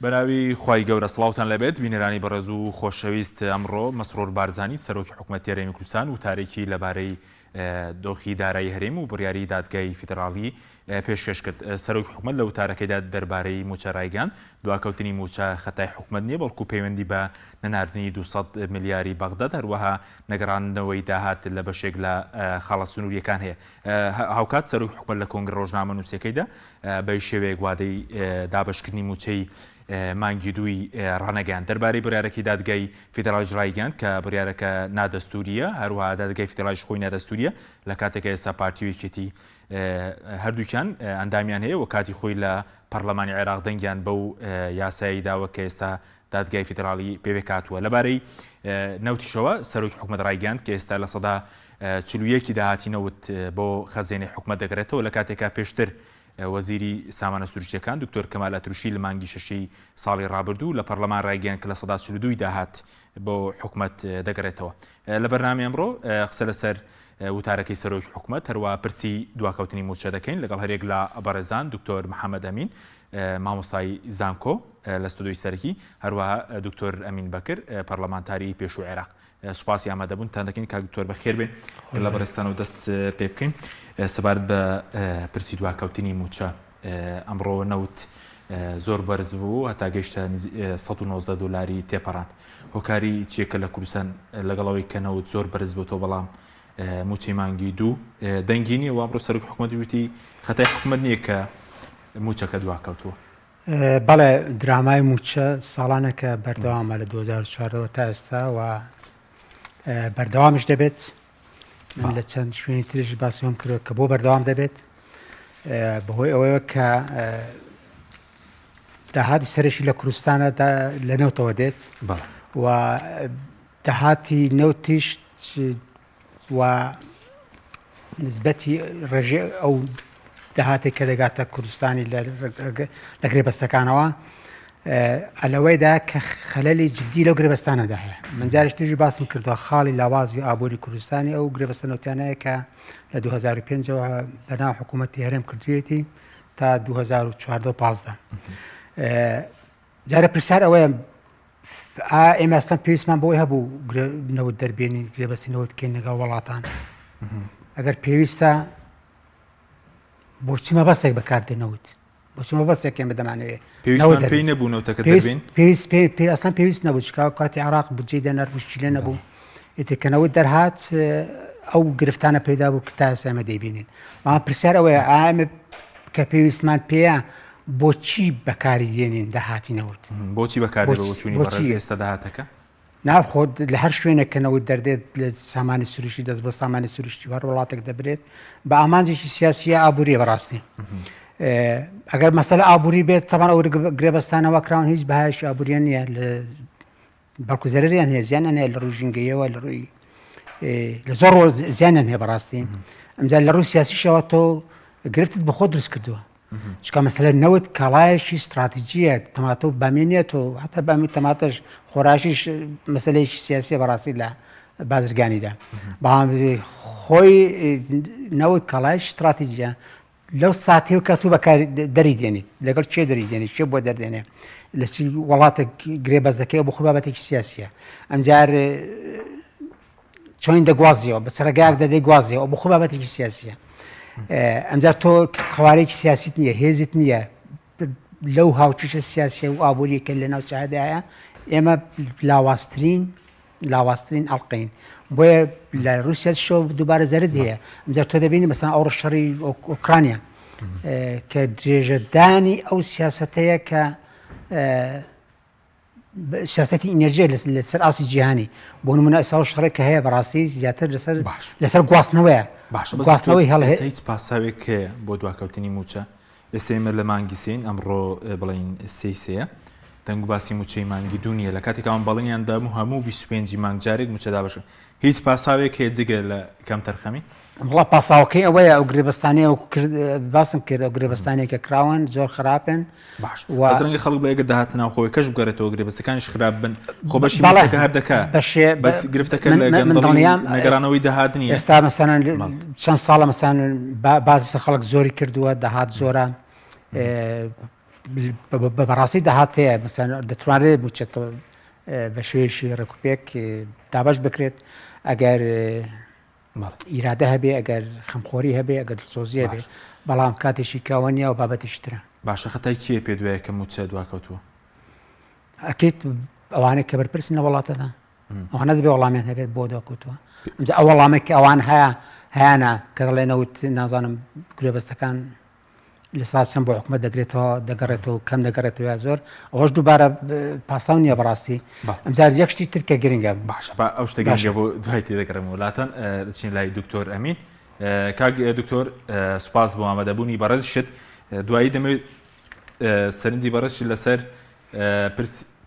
بەناوی خوای گەورە سڵاوتان لێبێت بینەرانی بەڕێز و خۆشەویست ئەمڕۆ مەسرور بارزانی سەرۆکی حکومەتی هەرێمی کوردستان وتارێکی لەبارەی دۆخی دارایی هەرێم و بڕیاری دادگای فیدراڵی پێشکەش کرد. سەرۆکی حکومەت لە وتارەکەیدا دەربارەی مووچە رایگەیاند، دواکەوتنی مووچە خەتای حکومەت نییە، بەڵکو پەیوەندی بە نەناردنی 200 ملیاری بەغداد، هەروەها نەگەڕاندنەوەی داهات لە بەشێک لە خاڵە سنوورییەکان هەیە. هاوکات سەرۆکی حکومەت لە کۆنگرە رۆژنامەنووسییەکەیدا بە شێوەیەک وادەی دابەشکردنی مووچەی مانگی دووی ڕانەگەیاند. دەربارەی بڕیارەکەی دادگای فیدراڵیش ڕایگەیاند کە بڕیارەکە نادەستوورییە، هەروەها دادگای فیدراڵیش خۆی نادەستوورییە، لە کاتێکا ئێستا پارتی و یەکێتی هەردووکیان ئەندامیان هەیە و کاتی خۆی لە پەرلەمانی عێراق دەنگیان بەو یاسایەی داوە کە ئێستا دادگای فیدراڵی پێکهاتووە. لەبارەی نەوتیشەوە سەرۆکی حکومەت ڕایگەیاند کە ئێستا 41% ی داهاتی نەوت بۆ خەزێنەی حکومەت دەگەرێتەوە لە کاتێکا پێشتر وەزیری سامانە سروشتییەکان دکتۆر کەمال ئەتروشی لە مانگی شەشی ساڵی ڕابردوو لە پەرلەمان ڕایگەیاند کە 42% ی داهات بۆ حکومەت دەگەڕێتەوە. لە بەرنامەی ئەمڕۆ قسە لەسەر وتارەکەی سەرۆکی حکومەت هەروەها پرسی دواکەوتنی مووچە دەکەین لەگەڵ هەریەک لە بەڕێزان دکتۆر محەمەد ئەمین مامۆستای زانکۆ لە ستۆدیۆی سەرەکی هەروەها دکتۆر ئەمین بەکر پەرلەمانتاری پێشوو عێراق. سوپاسی ئامادەبوونتان دەکەین کاک دکتۆر بەخێر بێن لە بەڕێزتانەوە دەست پێ بکەین سەبارەت بە پرسی دواکەوتنی مووچە ئەمڕۆ نەوت زۆر بەرز بوو هەتا گەیشتە 119 دلاری تێپەڕاند هۆکاری چییە کە لە کوردستان لەگەڵەوەی کە نەوت زۆر بەرز بۆتەوە بەڵام مووچەی مانگی دوو دەنگی نییە و ئەمڕۆ سەرۆکی حکوومەت وتی خەتای حکوومەت نییە کە مووچەکە دواکەوتووە. بەڵێ درامای مووچە ساڵانێکە بەردەوامە لە 2014 وە تا ئێستا و بەردەوامیش دەبێت من لە چەند شوێنی تریش باسیۆم کرد کە بۆ بەردەوام دەبێت بەهۆی ئەوەیە کە داهاتی سەرشی لە کوردستانە لە نەوتەوە دێت و داهاتی نەوتیش و نسبەتی ڕێژەی ئەو داهاتێک کە دەگاتە کوردستانی لە گرێبەستەکانەوە ئەلەوەیدا کە خەلەلی جدی لەو گرێبەستانەدا هەیە من جارش تیژی باسم کردووە خاڵی لاوازی ئابووری کوردستانی ئەو گرێبەستە نەوتیانەیە کە لە 2005ەوە بەناو حکوومەتی هەرێم کردوێتی تا 2014 15 جارە پرسیار ئەوەیە ئا ئێمە ئەسڵەن پێویستمان بۆی هەبوو نەوت دەربێنین گرێبەستی نەوت بکەین لەگەڵ وڵاتان ئەگەر پێویستە بۆچی مەبەستێک بەکاردێ نەوت بۆچی مەبەستێک ئێمە دەمانەوێت پێویستمان پێی نەبوو نەوتەکە دەربێن پێویست پێ پێ ئەسڵەن پێویست نەبوو چکا کاتی عراق بودجەی دەنەر مشکلە نەبوو ئیتر کە نەوت دەرهات ئەو گرفتانە پەیدا بوو کە تا ئێستا ئێمە دەیبینین بەڵام پرسیار ئەوەیە ئایا کە پێویستمان پێیە بۆچی بەکاری دێنین داهاتی نەوت؟ بۆچی بەکاردێ بە بۆچوونی بەڕێز ئێستا داهاتەکە؟ نا خۆ لە هەر شوێنێک کە نەوت دەردێت لە سامانی سروشتی دەست بۆ سامانی سروشتی و هەر وڵاتێک دەبرێت بە ئامانجێکی سیاسیە ئابووریە بەڕاستی ئەگەر مەسەلە ئابووری بێت تەمان ئەو گرێبەستانەوە کراون هیچ بەهایەکی ئابووریان نییە لە بەڵکو زەرەریان هەیە زیانیان هەیە لە ڕووی ژینگەیەوە لە ڕووی لە زۆر ڕۆ زیانیان هەیە بەڕاستی ئەمجا لە ڕووی سیاسیشەوە تۆ گرفتت بە خۆ دروست کردووە چکە مەسەلە نەوت کاڵایەکی استراتیجیە تەماتە و بامیە نییە تۆ هەتا بامی تەماتەش خۆراکیش مەسلەیەکی سیاسیە بەڕاستی لە بازرگانیدا بەڵام خۆی نەوت کاڵایەکی استراتیجیە لەو ساتەی کە تۆ بەکار دەری دێنیت لەگەڵ کێ دەری دێنیت کێ بۆ دەردێنێ لە چی وڵاتێک گرێبەست دەکەی بۆ خۆی بابەتێکی سیاسیە ئەمجار چۆن دەگوازیەوە بە چڕگایەک دەدەی گوازیەوە بۆ خۆی بابەتێکی سیاسیە ئەمجار تۆ قوارێکی سیاسیت نییە هێزت نییە لەو هاوکیشە سیاسیە و ئابووریە کە لە ناوچەدایە ئێمە لاوازترین لاوازترین ئەڵقەین بۆیە لە رووسیا شەو دووبارە زەرد هەیە ئەمجار تۆ دەبینی مەسەن ئەوڕۆ شەڕی ئۆکرانیا کە درێژەدانی ئەو سیاسەتەیە کە سیاسەتی ئینێرژیە لەسەر ئاستی جیهانی بۆ نمونە ئێستا شەڕێک کە هەیە بەڕاستی زیاتر لەسەر باش لەسەر گواستنەوەیە باشە بەس گواستنەوەی هەڵ هیچ پاساوێک هەیە بۆ دواکەوتنی مووچە ئێستا ئێمە لە مانگی سێین ئەمڕۆ بڵێین سێی سێیە دەنگ و باسی مووچەی مانگی دوو نییە لە کاتێک ئەوان بەڵێنیان دابوو هەموو 25 مانگ جارێک مووچە دابەش هیچ پاساوێک هەیە جگە لە کەمتەرخەمی؟ وەڵا پاساوەکەی ئەوەیە ئەو گرێبەستانەی وەکو کرد باسم کرد ئەو گرێبەستانەی کە کراون زۆر خراپن باش و بەس ڕەنگە خەڵک بڵێ ئەگەر داهاتە ناوخۆیەکەش بگەڕێتەوە گرێبەستەکانیش خراپ بن خۆ بەشی بەڵێ مووچەکە هەر دەکا بەشێ بەس گرفتەکە من لە من من گەندەڵی و دڵنیام نەگەڕانەوەی داهات نییە ئێستا مەسەلەن بەڵێ چەند ساڵە مەسەلەن با باس لەسەر خەڵک زۆری کردووە داهات زۆرە. بەڕاستی داهات هەیە مەسەن دەتوانرێت مووچە بە شێوەیەکی ڕێکوپێک دابەش بکرێت ئەگەر ئیرادە هەبێ ئەگەر خەمخۆری هەبێ ئەگەر دڵسۆزی هەبێ بەڵام کاتێکی کاوە نییە و بابەتێکی ترە. باشە خەتای کێیە پێت وایە کە مووچە دواکەوتووە؟ ئەکید ئەوانەی کە بەرپرسن لە وڵاتەدا ئەوانە دەبێ وەڵامیان هەبێت بۆ دواکەوتووە ئەمجا ئەو وەڵامێک کە ئەوان هەیە هەیانە کە دەڵێن نەوت نازانم گرێبەستەکان لە سا چەند بۆ حکومەت دەگرێتەوە دەگەڕێتەوە کەم دەگەڕێتەوە یا زۆر ئەوەش دووبارە پاساو نییە بەڕاستی ئەمجار یەک شتی تر کە گرنگە باشە با ئەو شتە گرنگە بۆ دوای تێدەگەڕێم وڵاتان دەچین لای دکتۆر ئەمین کاک دکتۆر سوپاس بۆ ئامادەبوونی بەڕێزیشت دوایی دەمەوێت سەرنجی بەڕێزیشت لەسەر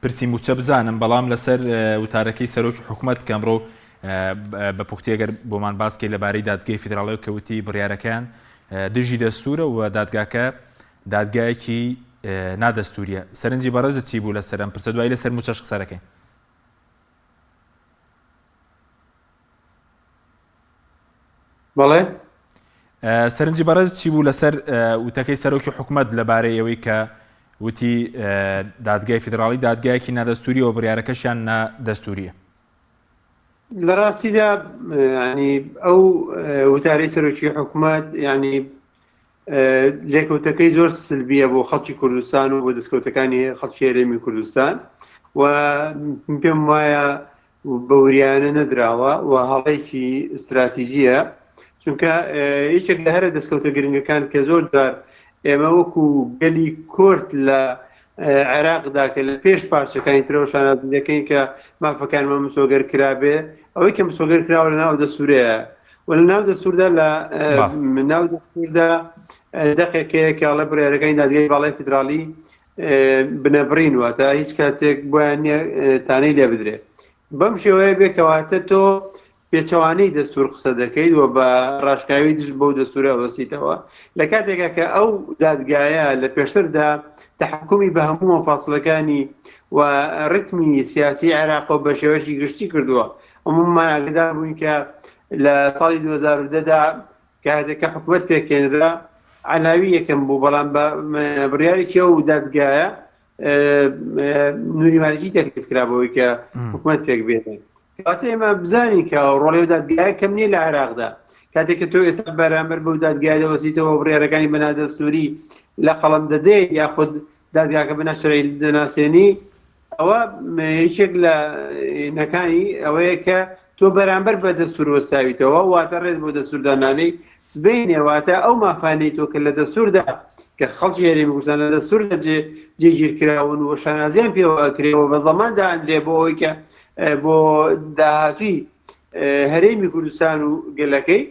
پرسی مووچە بزانم، بەڵام لەسەر وتارەکەی سەرۆکی حکومەت کە ئەمڕۆ بە پوختی ئەگەر بۆمان باس کەی لەبارەی دادگەی فیدراڵیەوە کە وتی بڕیارەکەیان دژی دەستوورە و دادگاکە دادگایەکی نادەستووریە. سەرنجی بەڕێزت چی بوو لەسەر ئەم پرسە؟ دوایی لەسەر مووچەش قسە دەکەین. بەڵێ. سەرنجی بەڕێز چی بوو لەسەر وتەکەی سەرۆکی حکومەت لەبارەی ئەوەی کە وتی دادگای فیدراڵی دادگایەکی نادەستوریەوە بڕیارەکەشیان نادەستوریە؟ لە ڕاستیدا ینی ئەو وتارەی سەرۆکی حکومەت ینی لێکەوتەکەی زۆر سلبیە بۆ خەڵکی کوردستان و بۆ دەستکەوتەکانی خەڵکی هەرێمی کوردستان و پێم وایە بە وریایانە نەدراوە و هەڵەیەکی ئیستراتیجییە، چونکە یەکێک لە هەرە دەستکەوتە گرنگەکان کە زۆر جار ئێمە وەکو گەلی کورد لە عێراقدا کە لە پێش پارچەکانی ترەوە شانازی دەکەین کە مافەکانمان مسۆگەر کرابێ، ئەوەی کە مسۆگەر کراوە لە ناو دەستورەیە و لە ناو دەستوردا لە ناو دەستوردا دەقێک هەیە کە ئەڵێ بڕیارەکانی دادگای باڵای فیدراڵی بنەبڕین واتە هیچ کاتێک بۆیان نییە تانەی لێ بدرێ بەم شێوەیە بێ کەواتە تۆ پێچەوانەی دەستور قسە دەکەیت و بە ڕاشکاوی دژ بەو دەستورە وەسیتەوە لە کاتێکا کە ئەو دادگایە لە پێشتردا تحکمی بە هەموو مەفاسلەکانی و ڕتمی سیاسی عێراق و بە شێوەشی گشتی کردووە هەموومان ئاگدار بووین کە لە ساڵی 2010 دا کاتێک کە حکومەت پێکهێنرا عەلاوی یەکەم بوو بەڵام بە بڕیارێکی ئەو دادگایە نوری مالکی تەکلیف کرا بەوەی کە حکومەت پێک بێنێ کاتێ ئێمە بزانین کە ڕۆڵی ئەو دادگایە کەم نییە لە عێراقدا کاتێک کە تۆ ئێستا بەرامبەر بەو دادگایە دەوەسیتەوە بڕیارەکانی بە نادەستوری لە قەڵەم دەدەیت یاخود دادگاکە بە ناشەرعی دەناسێنی ئەوە یەکێک لە نەکانی ئەوەیە کە تۆ بەرامبەر بە دەستور وەستاویتەوە واتە ڕێز بۆ دەستوردانانەی سبینێ واتە ئەو مافانەی تۆ کە لە دەستوردا کە خەڵکی هەرێمی کوردستان لە دەستوردا جێ جێگیر کراون و شانازیان پێوە ئەکرێەوە بە زەماندا ئەندرێ بۆ ئەوەی کە بۆ داهاتووی هەرێمی کوردستان و گەلەکەی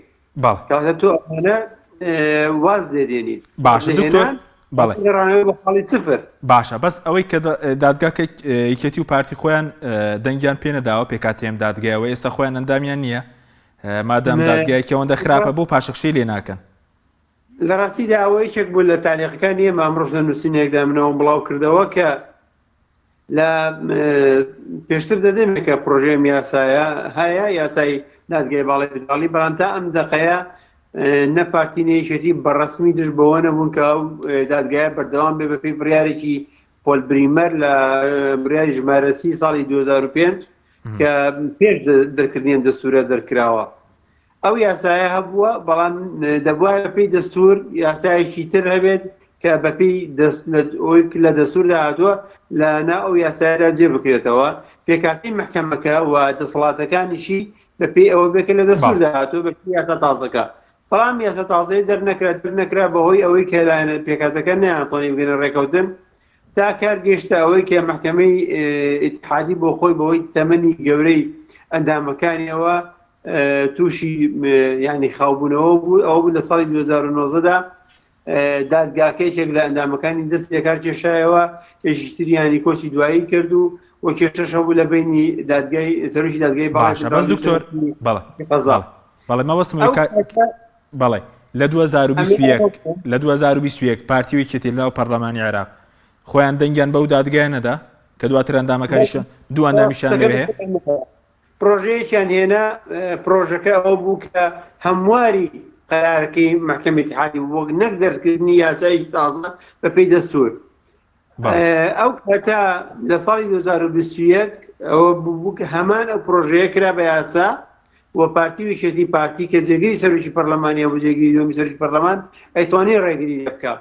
بەڵێ. کەواتە تۆ ئەمانە واز لێ دێنیت. باشە دکتۆر بەڵێ. گەڕانەوە بۆ خاڵی سفر. باشە بەس ئەوەی کە دادگاکە یەکێتی و پارتی خۆیان دەنگیان پێ نەداوە پێکهاتەی ئەم دادگایە و ئێستا خۆیان ئەندامیان نییە مادام دادگایەکی ئەوەندە خراپە بۆ پاشەکشەی لێ ناکەن؟ لە ڕاستیدا ئەوە یەکێک بوو لە تالیقەکانی ئێمە ئەمڕۆش لە نووسینێکدا منەوەم بڵاو کردەوە کە لە پێشتر دەدەمێک کە پرۆژەی ئەم یاسایە هەیە یاسای دادگای باڵی فیدراڵی بەڵام تا ئەم دەقەیە نە پارتی نە یەکێتی بە ڕەسمی دژ بەوە نەبوون کە ئەو دادگایە بەردەوام بێ بەپێی بڕیارێکی پۆل بریمەر لە بڕیاری ژمارە سی ساڵی 2005 کە پێش دەرکردنی ئەم دەستورە دەرکراوە ئەو یاسایە هەبووە، بەڵام دەبوایە بەپێی دەستوور یاسایەکی تر هەبێت کە بەپێی ئەوەی لە دەستووردا هاتووە لە ناو ئەو یاسایەدا جێ بکرێتەوە، پێکهاتەی مەحکەمەکە و دەسەڵاتەکانیشی بەپێی ئەوە بێت کە لە دەستووردا هاتووە بەپێی یاسا تازەکە. بەڵام یاسا تازەیە دەرنەکرا، دەرنەکرا بەهۆی ئەوەی کە لایەنە پێکهاتەکە نەیانتوانی بگەنە ڕێکەوتن تا کار گەیشتە ئەوەی کە مەحکەمەی ئیتحادی بۆ خۆی بەهۆی تەمەنی گەورەی ئەندامەکانیەوە تووشی ینی خاوبوونەوە بوو ئەوە بوو لە ساڵی 2009 دا دادگاکە یەکێک لە ئەندامەکانی دەست لەکار کێشایەوە یەکیشتریانی کۆچی دوایی کرد و و کێشەش هەبوو لە بینی دادگای سەرۆکی دادگای باشە بەس دکتۆر بەڵێ قەزا بەڵێ مەبەستم بەڵێ لە 2021 لە 2021 پارتی و یەکێتی لەناو پەرلەمانی عێراق خۆیان دەنگیان بەو دادگایە نەدا کە دواتر ئەندامەکانیشیان دوو ئەندامیشیان لەوێ هەیە پرۆژەیەکیان هێنا، پرۆژەکە ئەوە بوو کە هەمواری قەرارەکەی مەحکەمەی ئیتیحادی بوو وەک نەک دەرکردنی یاسایەکی تازە بەپێی دەستوور. ئەو کاتە لە ساڵی 2021 ئەوە بوو کە هەمان ئەو پرۆژەیە کرا بە یاسا و پارتی و یەکێتی پارتی کە جێگری سەرۆکی پەرلەمانی هەبوو جێگری دووەمی سەرۆکی پەرلەمان ئەیتوانی ڕێگری لێ بکا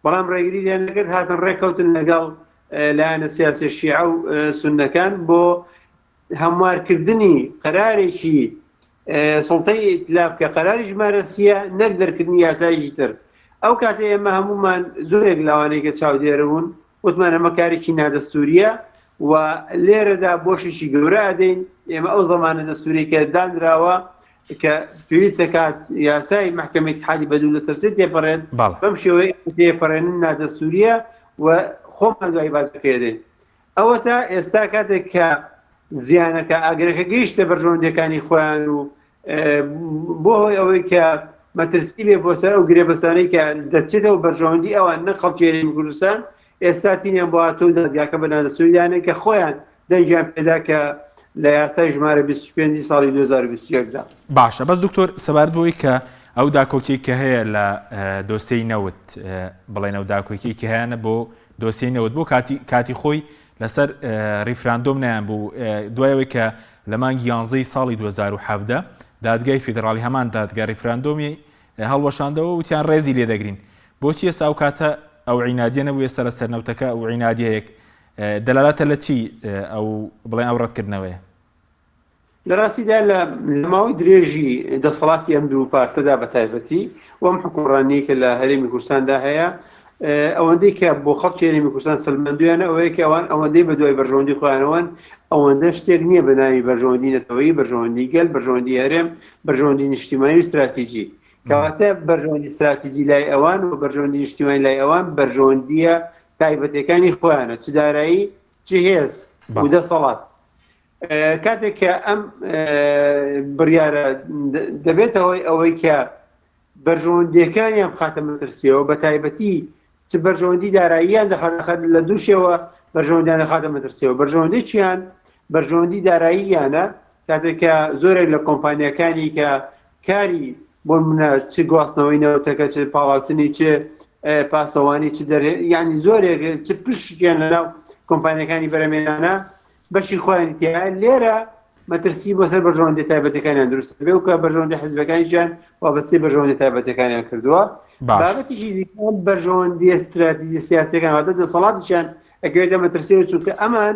بەڵام ڕێگری لێ نەکرد هاتن ڕێککەوتن لەگەڵ لایەنە سیاسی شیعە و سوننەکان بۆ هەموارکردنی قەرارێکی سڵتەی ئیتلاف کە قەراری ژمارە سیە نەک دەرکردنی یاسایەکی تر ئەو کاتە ئێمە هەمومان زۆرێک لەوانەیە کە چاودێرە بوون وتمان ئەمە کارێکی نادەستوریە و لێرەدا بۆشێکی گەورە ئەدەین ئێمە ئەو زەمانە دەستوری کە دانراوە کە پێویستە کات یاسای محکمە اتحادی بە دوو لە ترسێ تێپەڕێن بەم شێوەیە تێپەڕێنن نادەستوریە و خۆمان دوای بازەکەی دەین ئەوەتا ئێستا کاتێک کە زیانەکە ئاگرەکە گەیشتە بەرژەوەندیەکانی خۆیان و بۆ هۆی ئەوەی کە مەترسی بێ بۆ سەر ئەو گرێبەستانەی کە دەچێتەوە بەرژەوەندی ئەوان نە خەڵکی هەرێمی کوردستان ئێستا تینیان بۆ هاتوو و دادگاکە بە نادەستووریانە کە خۆیان دەنگیان پێدا کە لە یاسای ژمارە 25 ساڵی 2021 دا. باشە بەس دکتۆر سەبارەت بەوەی کە ئەو داکۆکیەی کە هەیە لە دۆسێی نەوت بڵێن ئەو داکۆکیەی کە هەیانە بۆ دۆسیەی نەوت بۆ کاتی کاتی خۆی لەسەر ڕیفراندۆم نایان بوو دوای ئەوەی کە لە مانگی یانزەی ساڵی 2017 دادگای فیدراڵی هەمان دادگا ڕیفراندۆمی هەڵوەشاندەوە وتیان ڕێزی لێ دەگرین بۆچی ئێستا ئەو کاتە ئەو عینادیە نەبوو ئێستا لەسەر نەوتەکە ئەو عینادیەیەک دەلالەتە لە چی ئەو بڵێن ئەو ڕەتکردنەوەیە؟ لە ڕاستیدا لە ماوەی درێژی دەسەڵاتی ئەم دوو پارتەدا بە تایبەتی و ئەم حکومڕانیەی کە لە هەرێمی کوردستاندا هەیە ئەوەندەی کە بۆ خەڵکی هەرێمی کوردستان سەلماندویانە ئەوەیە کە ئەوان ئەوەندەی بە دوای بەرژەوەندی خۆیانەوەن ئەوەندە شتێک نییە بە ناوی بەرژەوەندی نەتەوەیی بەرژەوەندی گەل بەرژەوەندی هەرێم بەرژەوەندی نیشتیمانی و ستراتیجی کەواتە بەرژەوەندی ستراتیجی لای ئەوان و بەرژەوەندی نیشتیمانی لای ئەوان بەرژەوەندیە تایبەتەکانی خۆیانە چ دارایی چ هێز و دەسەڵات کاتێک کە ئەم بڕیارە دەبێتە هۆی ئەوەی کە بەرژەوەندیەکانیان بخاتە مەترسیەوە بە تایبەتی چ بەرژەوەندی داراییان دەخات لە دوو شێوە بەرژەوەندیان دەخاتە مەترسیەوە بەرژەوەندێکیان بەرژەوەندی داراییانە کاتێک کە زۆرێک لە کۆمپانیەکانی کە کاری بۆ منە چ گواستنەوەی نەوتەکە چ پاڵاوتنی چ پاسەوانی چ دەرێ ینی زۆرێک چ پشکیان لەناو کۆمپانیەکانی بەرەمێنانە بەشی خۆیانی تیایە لێرە مەترسی بۆ سەر بەرژەوەندی تایبەتەکانیان دروست بێ و کە بەرژەوەندی حزبەکانیشیان وابەستەی بەرژەوەندی تایبەتەکانیان کردووە بابەتیشی دیکە بەرژەوەندیە ستراتیجی سیاسیەکان واتە دەسەڵاتیشیان ئەکەوێتە مەترسیەوە چونکە ئەمان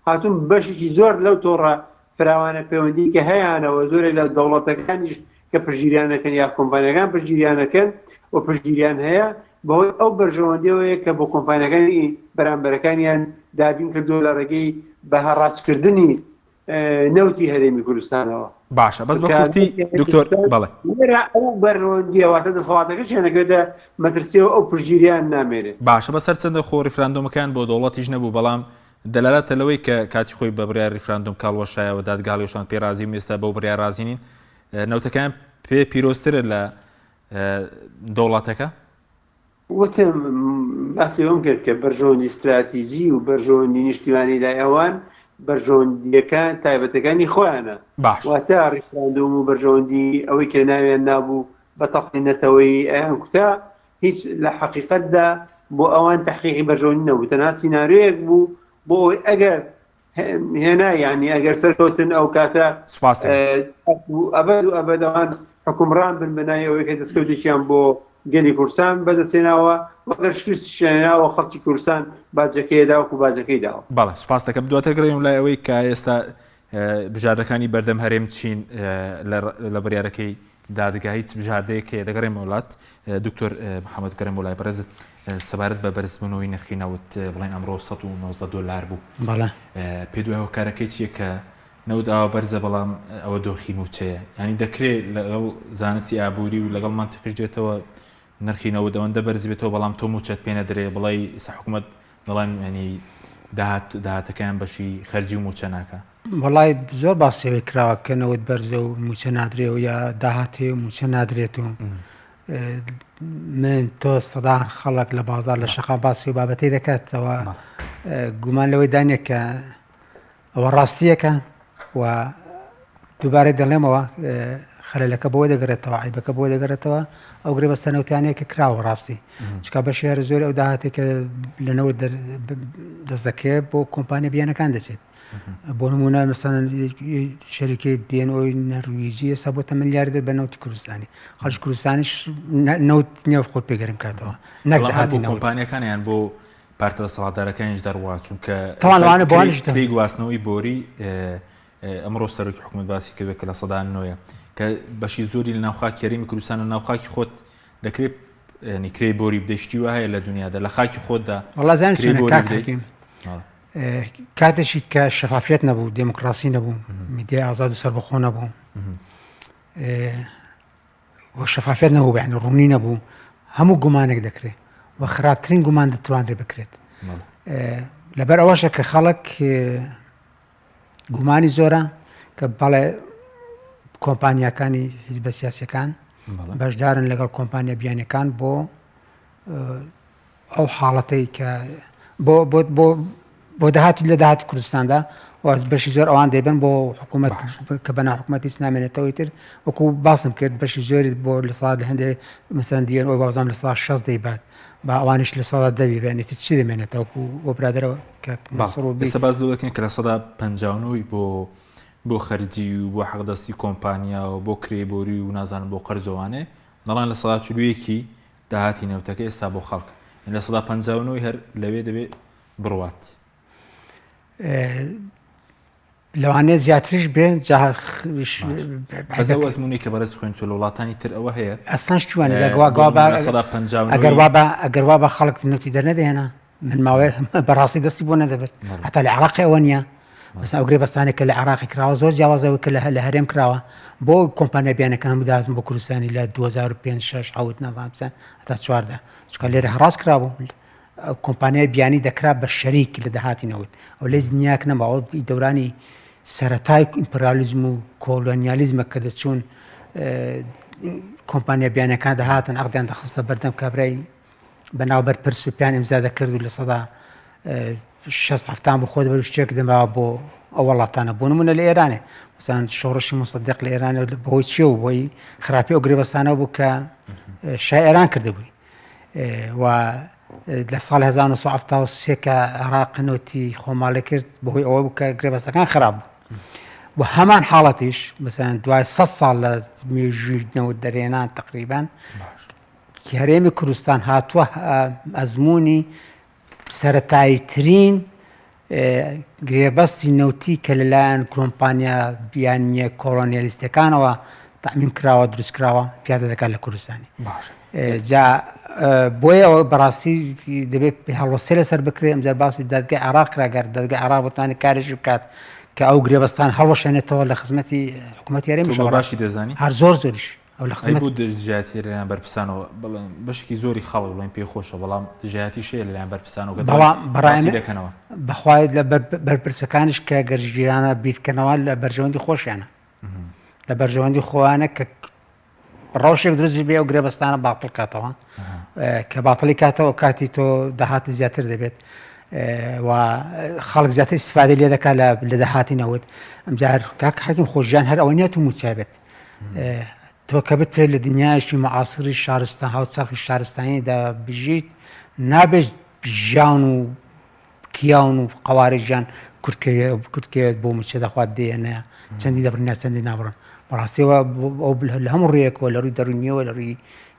هاتوون بەشێکی زۆر لەو تۆڕە فراوانە پەیوەندی کە هەیانەوە زۆرێک لە دەوڵەتەکانیش کە پشتگیریان دەکەن یا کۆمپانیاکان پشتگیریان دەکەن و پشتگیریان هەیە بەهۆی ئەو بەرژەوەندیەوەیە کە بۆ کۆمپانیاکانی بەرامبەرەکانیان دابین کردووە لە ڕێگەی بە هەڕاجکردنی نەوتی هەرێمی کوردستانەوە. باشە بەس بە کورتی دکتۆر بەڵێ. لێرە ئەو بەرژەوەندیە واتە دەسەڵاتەکەشیان دەکەوێتە مەترسیەوە ئەو پشتگیریان نامێنێت. باشە بەس هەرچەندە خۆ ڕیفراندۆمەکەیان بۆ دەوڵەتیش نەبوو بەڵام دەلالەتە لەوەی کە کاتی خۆی بە بڕیاری ڕیفراندۆم کە هەڵوەشایەوە دادگا هەڵیوەشاند پێی ڕازی بوون ئێستا بەو بڕیارە ڕازی نین نەوتەکەیان پێ پیرۆزترە لە دەوڵەتەکە؟ وتم باسی ئەوەم کرد کە بەرژەوەندی ستراتیجی و بەرژەوەندی نیشتیمانی لای ئەوان بەرژەوەندیەکان تایبەتەکانی خۆیانە باش واتە ڕیفراندۆم و بەرژەوەندی ئەوەی کە ناویان نابوو بە تەقی نەتەوەیی ئەیان کوتا هیچ لە حەقیقەتدا بۆ ئەوان تحقیقی بەرژەوەندی نەبوو تەنها سیناریۆیەک بوو بۆ ئەوەی ئەگەر هێنا یعنی ئەگەر سەرکەوتن ئەو کاتە سپاس ئەبەد و ئەبەد ئەوان حکومڕان بن بەناوی ئەوەی کە دەستکەوتێکیان بۆ گەلی کوردستان بەدەستهێناوە و ئەگەر شکستیشیان هێناوە خەڵکی کوردستان باجەکەی دا وەکو باجەکەی داوە. بەڵێ سوپاس دەکەم دواتر گەڕێین لای ئەوەی کە ئێستا بژاردەکانی بەردەم هەرێم چین لە بڕیارەکەی دادگا هیچ بژاردەیەک هەیە دەگەڕێمەوە لات دکتۆر محەممەد بگەڕێمەوە لای بەڕێزت سەبارەت بە بەرزبوونەوەی نرخی نەوت بڵێن ئەمڕۆ 119 دۆلار بوو بەڵێ پێ دوای هۆکارەکەی چییە کە نەوت ئاوا بەرزە بەڵام ئەوە دۆخی مووچەیە ینی دەکرێت لەگەڵ زانستی ئابووری و لەگەڵ مەنتیقیش دێتەوە نرخی نەوت ئەوەندە بەرز بێتەوە بەڵام تۆ مووچەت پێ نەدرێ بڵێی ئیستا حکومەت دەڵێن ینی داهات داهاتەکەیان بەشی خەرجی و مووچە ناکا. وەڵای زۆر باسی ئەوەی کراوە کە نەوت بەرزە و مووچە نادرێ و یا داهات هەیە و مووچە نادرێت و من تۆ سەدان خەڵک لە بازار لە شەقام باسی و بابەتەی دەکاتەوە گومان لەوەی دانیە کە ئەوە ڕاستیەکە و دووبارە دەڵێمەوە. خەلەلەکە بۆ دەگەڕێتەوە عیبەکە بۆ دەگەڕێتەوە ئەو گرێبەستە نەوتیانەیە کە کراوە ڕاستی چکا بەشی هەرە زۆری ئەو داهاتێک کە لە نەوت دەست دەکەوێت بۆ کۆمپانیا بیانەکان دەچێت بۆ نمونە مەسەن شەریکەی DNO نەرویجی ئێستا بۆتە ملیاردێر بە نەوتی کوردستانی خەڵکی کوردستانیش نەوت نییە خۆ پێگەرم کاتەوە نەک داهاتی کۆمپانیەکانیان بۆ پارتە دەسەڵاتدارەکانیش دەڕوا چونکە کرێی گواستنەوەی بۆری ئەمڕۆ سەرۆکی حکوومەت باسی کردوە کە 9% کە بەشی زۆری لە ناو خاکی هەرێمی کوردستان لە ناو خاکی خۆت دەکرێت ینی کرێی بۆری بدەی شتی وا هەیە لە دنیادا لە خاکی خۆتدا وەڵا زانی چۆنە کاک حەکیم کاتێکی کە شەفافیەت نەبوو دێموکراسی نەبوو میدیای ئازاد و سەربەخۆ نەبوو و شەفافیەت نەبوو بەیانی ڕوونی نەبوو هەموو گومانێک دەکرێت و خراپترین گومان دەتوانرێت بکرێت لەبەر ئەوەشە کە خەڵک گومانی زۆرە کە بەڵێ کۆمپانیاکانی حیزبە سیاسەکان بەشدارن لەگەڵ کۆمپانیا بیانەکان بۆ ئەو حاڵەتەی کە بۆ بۆ بۆ بۆ داهات لە داهاتی کوردستاندا و بەشی زۆر ئەوان دەیبن بۆ حکوومەت کە بەنا حکوومەت هیچ نامێنێتەوەی تر وەکو باسم کرد بەشی زۆری بۆ لە ساڵ لە هەندێک مەسەن دیێن ئەو بازام لە ساڵ 60 دەیبات با ئەوانیش لە ساڵ دەوی بێنێت چی دەمێنێتەوە بۆ برادەرەوە کە ئێستا باس لەوە دەکەین کە لە سەدا 59 بۆ بۆ خەرجی و بۆ حەقدەستی کۆمپانیا و بۆ کرێی بۆری و نازانم بۆ قەرزەوانێ دەڵێن لە سەدا 41 داهاتی نەوتەکە ئێستا بۆ خەڵک 59% ی هەر لەوێ دەبێ بڕوات. لەوانەیە زیاتریش بێ بەس ئەو ئەزموونەی کە بەڕێز خوێندتووە لە وڵاتانی تر ئەوە هەیە ئەسڵەن شتیوانە ئەگەر وا بە ئەگەر وا بە خەڵک نەوتی دەرنەدەهێنا من ماوەیە بەڕاستی دەستی بۆ نەدەبرد هەتا لە عراقی ئەوە نییە بەس ئەو گرێبەستانێک کە لە عراقی کراوە زۆر جیاوازەوە کە لە هەرێم کراوە بۆ کۆمپانیا بیانەکان هەموو داهاتن بۆ کوردستانی لە 2005 6 7 نازانم چەند هەتا چواردا چونکە لێرە هەڕاج کرابوو کۆمپانیای بیانی دەکرا بە شەریک لە داهاتی نەوت ئەو لێ دنیاک نەماوە دەورانی سەرەتای ئیمپرالیزم و کۆلۆنیالیزمە کە دەچوون کۆمپانیا بیانەکان دەهاتن عقدیان دەخستە بەردەم کابرای بەناو بەرپرس و پیان ئیمزا دەکرد و لە سەدا شەست هەفتان بۆ خۆ دەبەر شتێک دەما بۆ ئەو وڵاتانە بۆ نمونە لە ئێرانێ مثلەن شۆڕشی مصدق لە ئێران بەهۆی چیە و بۆی خراپی ئەو گرێبەستانە بوو کە شای ئێران کردبووی و لە ساڵ 1973 کە عێراق نەوتی خۆماڵی کرد بەهۆی ئەوە بوو کە گرێبەستەکان خراپ بوو و هەمان حاڵەتیش مثلەن دوای 100 ساڵ لە مێژووی نەوت دەرێنان تقریبان هەرێمی کوردستان هاتووە ئەزموونی سەرەتاییترین گرێبەستی نەوتی کە لەلایەن کۆمپانیا بیانییە کۆڵۆنیالیستەکانەوە تەعمیم کراوە دروست کراوە پیادە دەکات لە کوردستانی باشە جا بۆیە ئەوە بەڕاستی دەبێت هەڵوەستەی لەسەر بکرێت ئەمجار باسی دادگای عێراق کرا گەر دادگای عێراق بتوانێت کارێکی بکات کە ئەو گرێبەستان هەڵوەشێنێتەوە لە خزمەتی حکوومەتی هەرێمیش تۆ بە باشی دەزانی هەر زۆر زۆریش ئەو لە ئەی خزمەت بۆ دژایەتی لەلایەن بەرپرسانەوە بەڵێن بەشێکی زۆری خەڵک بڵێن پێی خۆشە بەڵام دژایەتیش هەیە لەلایەن بەرپرسانەوە کە دەڵێن بەڵام بەڕای ڕەتی من دەکەنەوە. بەخوای لە بەرپرسەکانیش کە گەر ژیرانە بیرکەنەوە لە بەرژەوەندی خۆشیانە لە بەرژەوەندی خۆیانە کە ڕەوشێک دروست بێ ئەو گرێبەستانە باتڵ کاتەوە کە باتڵی کاتەوە کاتی تۆ داهاتی زیاتر دەبێت و خەڵک زیاتر استفادە لێ دەکات لە داهاتی نەوت ئەمجار کاک حەکیم خۆشیان هەر ئەوە نییە تو موچە بێت تۆ کە بتەوێت لە دنیایەکی معاصری شارستان هاوچەرخی شارستانیدا بژیت نابێت ژیان و کیان و قوارەی ژیان کورتکەوێت بۆ موچە دەخوات دێنە چەندی دەبڕن یا چەندی نابڕن بەڕاستیەوە لە هەموو ڕێیەکەوە لە ڕووی دەروونیەوە لە ڕووی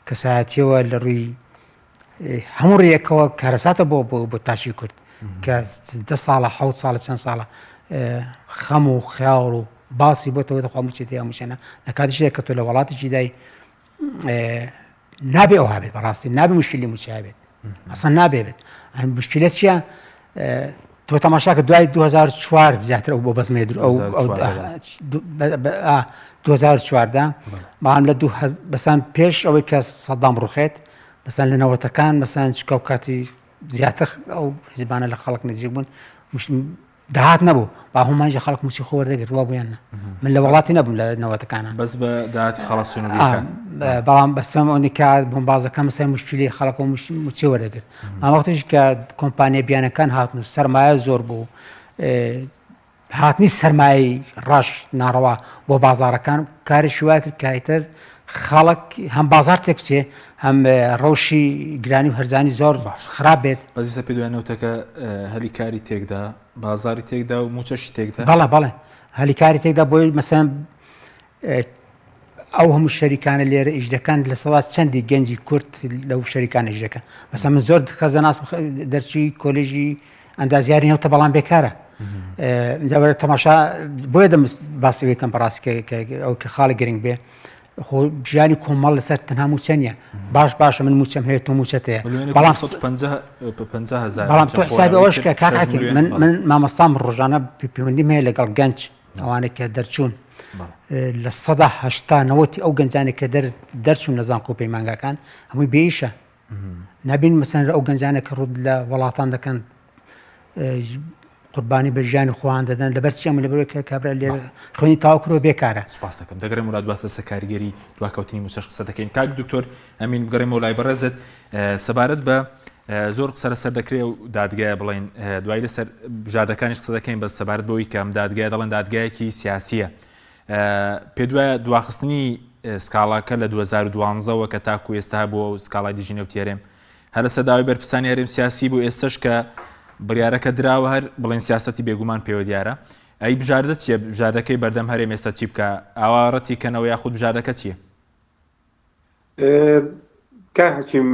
کەسایەتیەوە لە ڕووی هەموو ڕێیەکەوە کارەساتە بۆ بۆ بۆ تاشی کورد کە دە ساڵە حەوت ساڵە چەند ساڵە خەم و خیاڵ و باسی بۆتەوە دەخوا موچە دەیا موچەنە لە کاتیشدا کە تۆ لە وڵاتێکی دای نابێ ئەو هابێت بەڕاستی نابێ مشکلی موچە هەبێت ئەسڵەن نابێ بێت ئەم مشکلە چییە تۆ تەماشا کە دوای 2004 زیاتر ئەو بۆ بەزمێ در ئەو 2014 بەڵام لە دوو بەسان پێش ئەوەی کە سەدام ڕوخێت مەسەن لە نەوەتەکان مەسەن چکە و کاتی زیاتر ئەو حیزبانە لە خەڵک نزیک بوون داهات نەبوو با هەمانجی خەڵک موچی خۆ وەردەگرت وا بوویان من لە وڵاتی نەبووم لە نەوەتەکانە بەس بە داهاتی خەڵک سنووریەکان بەڵام بەسەم ئەوەی کە بۆمبازەکە مەسەن مشکلی خەڵک و موچی وەردەگرت ئەم وەختیش کە کۆمپانیا بیانەکان هاتن و سەرمایە زۆر بوو. هاتنی سەرمایەی ڕەش ناڕەوا بۆ بازاڕەکان کارێکی وای کرد کە ئیتر خەڵک هەم بازاڕ تێک بچێ هەم ڕەوشی گرانی و هەرزانی زۆر خراپ بێت. بەس ئیستا پێت وایە نەوتەکە هەلی کاری تێکدا، بازاڕی تێکدا و مووچەشی تێکدا؟ بەڵێ بەڵێ هەلی کاری تێکدا بۆی مەسەن ئەو هەموو شەریکانە لێرە ئیش دەکەن لە سەدا چەندی گەنجی کورد لەو شەریکانە ئیش دەکەن مەسەن من زۆر کەس دەناسم دەرچووی کۆلێژی ئەندازیاری نەوتە بەڵام بێکارە جاوەرە تەماشا بۆیە دەم باسی ئەوەی کەم بەڕاستی ئەو کە خاڵی گرنگ بێ خۆ ژیانی کۆمەڵ لەسەر تەنها مووچە نییە باش باشە من مووچەم هەیە تۆ مووچەت هەیە بەڵام 150 هزار بەڵام تۆ حسابی ئەوەش کە کاک حەکیم من من مامۆستام ڕۆژانە پەیوەندیم هەیە لەگەڵ گەنج ئەوانەی کە دەرچوون 80% نەوەتی ئەو گەنجانێک کە دەرچوون لە زانکۆ پەیمانگاکان هەمووی بێئیشە نابین مەسەن ئەو گەنجانە کە ڕوود لە وڵاتان دەکەن قوربانی بە ژیانی خۆیان دەدەن لەبەر چی ئەمە لەبەرەوەی کە کابرا لێ خوێنی تەواو کردووە بێکارە. سوپاس دەکەم دەگەڕێمەوە لات دواتر لەسەر کاریگەری دواکەوتنی مووچەش قسە دەکەین کاک دکتۆر ئەمین بگەڕێمەوە لای بەڕێزت سەبارەت بە زۆر قسە لەسەر دەکرێ و دادگایە بڵێن دوای لەسەر بژاردەکانیش قسە دەکەین بەس سەبارەت بەوەی کە ئەم دادگایە دەڵێن دادگایەکی سیاسیە پێت وایە دواخستنی سکاڵاکە لە 2012 وە کە تاکو ئێستا هەبووە و سکاڵای دژی نەوتی هەرێم هەر لەسەر داوای بەرپرسانی هەرێم سیاسی بوو ئێستەش کە بڕیارەکە دراوە هەر بڵێن سیاسەتی بێگومان پێوە دیارە ئەی بژاردە چییە بژاردەکەی بەردەم هەرێم ئێستا چی بکە ئاوا ڕەتی کەنەوە یاخود بژاردەکە چییە؟ کاک حەکیم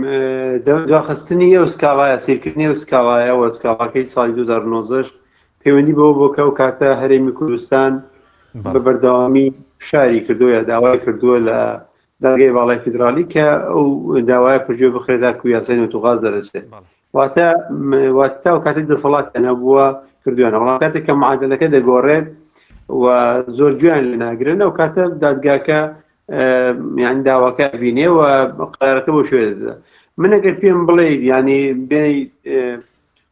دواخستنی ئەو سکاڵایە سیرکردنی ئەو سکاڵایە و سکاڵاکەی ساڵی 2019 پەیوەندی بەوە بۆ کە ئەو کاتە هەرێمی کوردستان بە بەردەوامی فشاری کردو یا داوای کردووە لە دادگای باڵای فیدراڵی کە ئەو داوایە پشتگوێ بخرێت تاکو یاسای نەوت و غاز دەرەچێت واتە واتە تا کاتێک دەسەڵاتیان هەبووە کردویانە بەڵام کاتێک کە معادلەکە دەگۆڕێت و زۆر گوێیان لێ ناگرن ئەو کاتە دادگاکە یان داواکە بینێ و قرارەکە بۆ شوێ دەدا من ئەگەر پێم بڵێ ینی بێ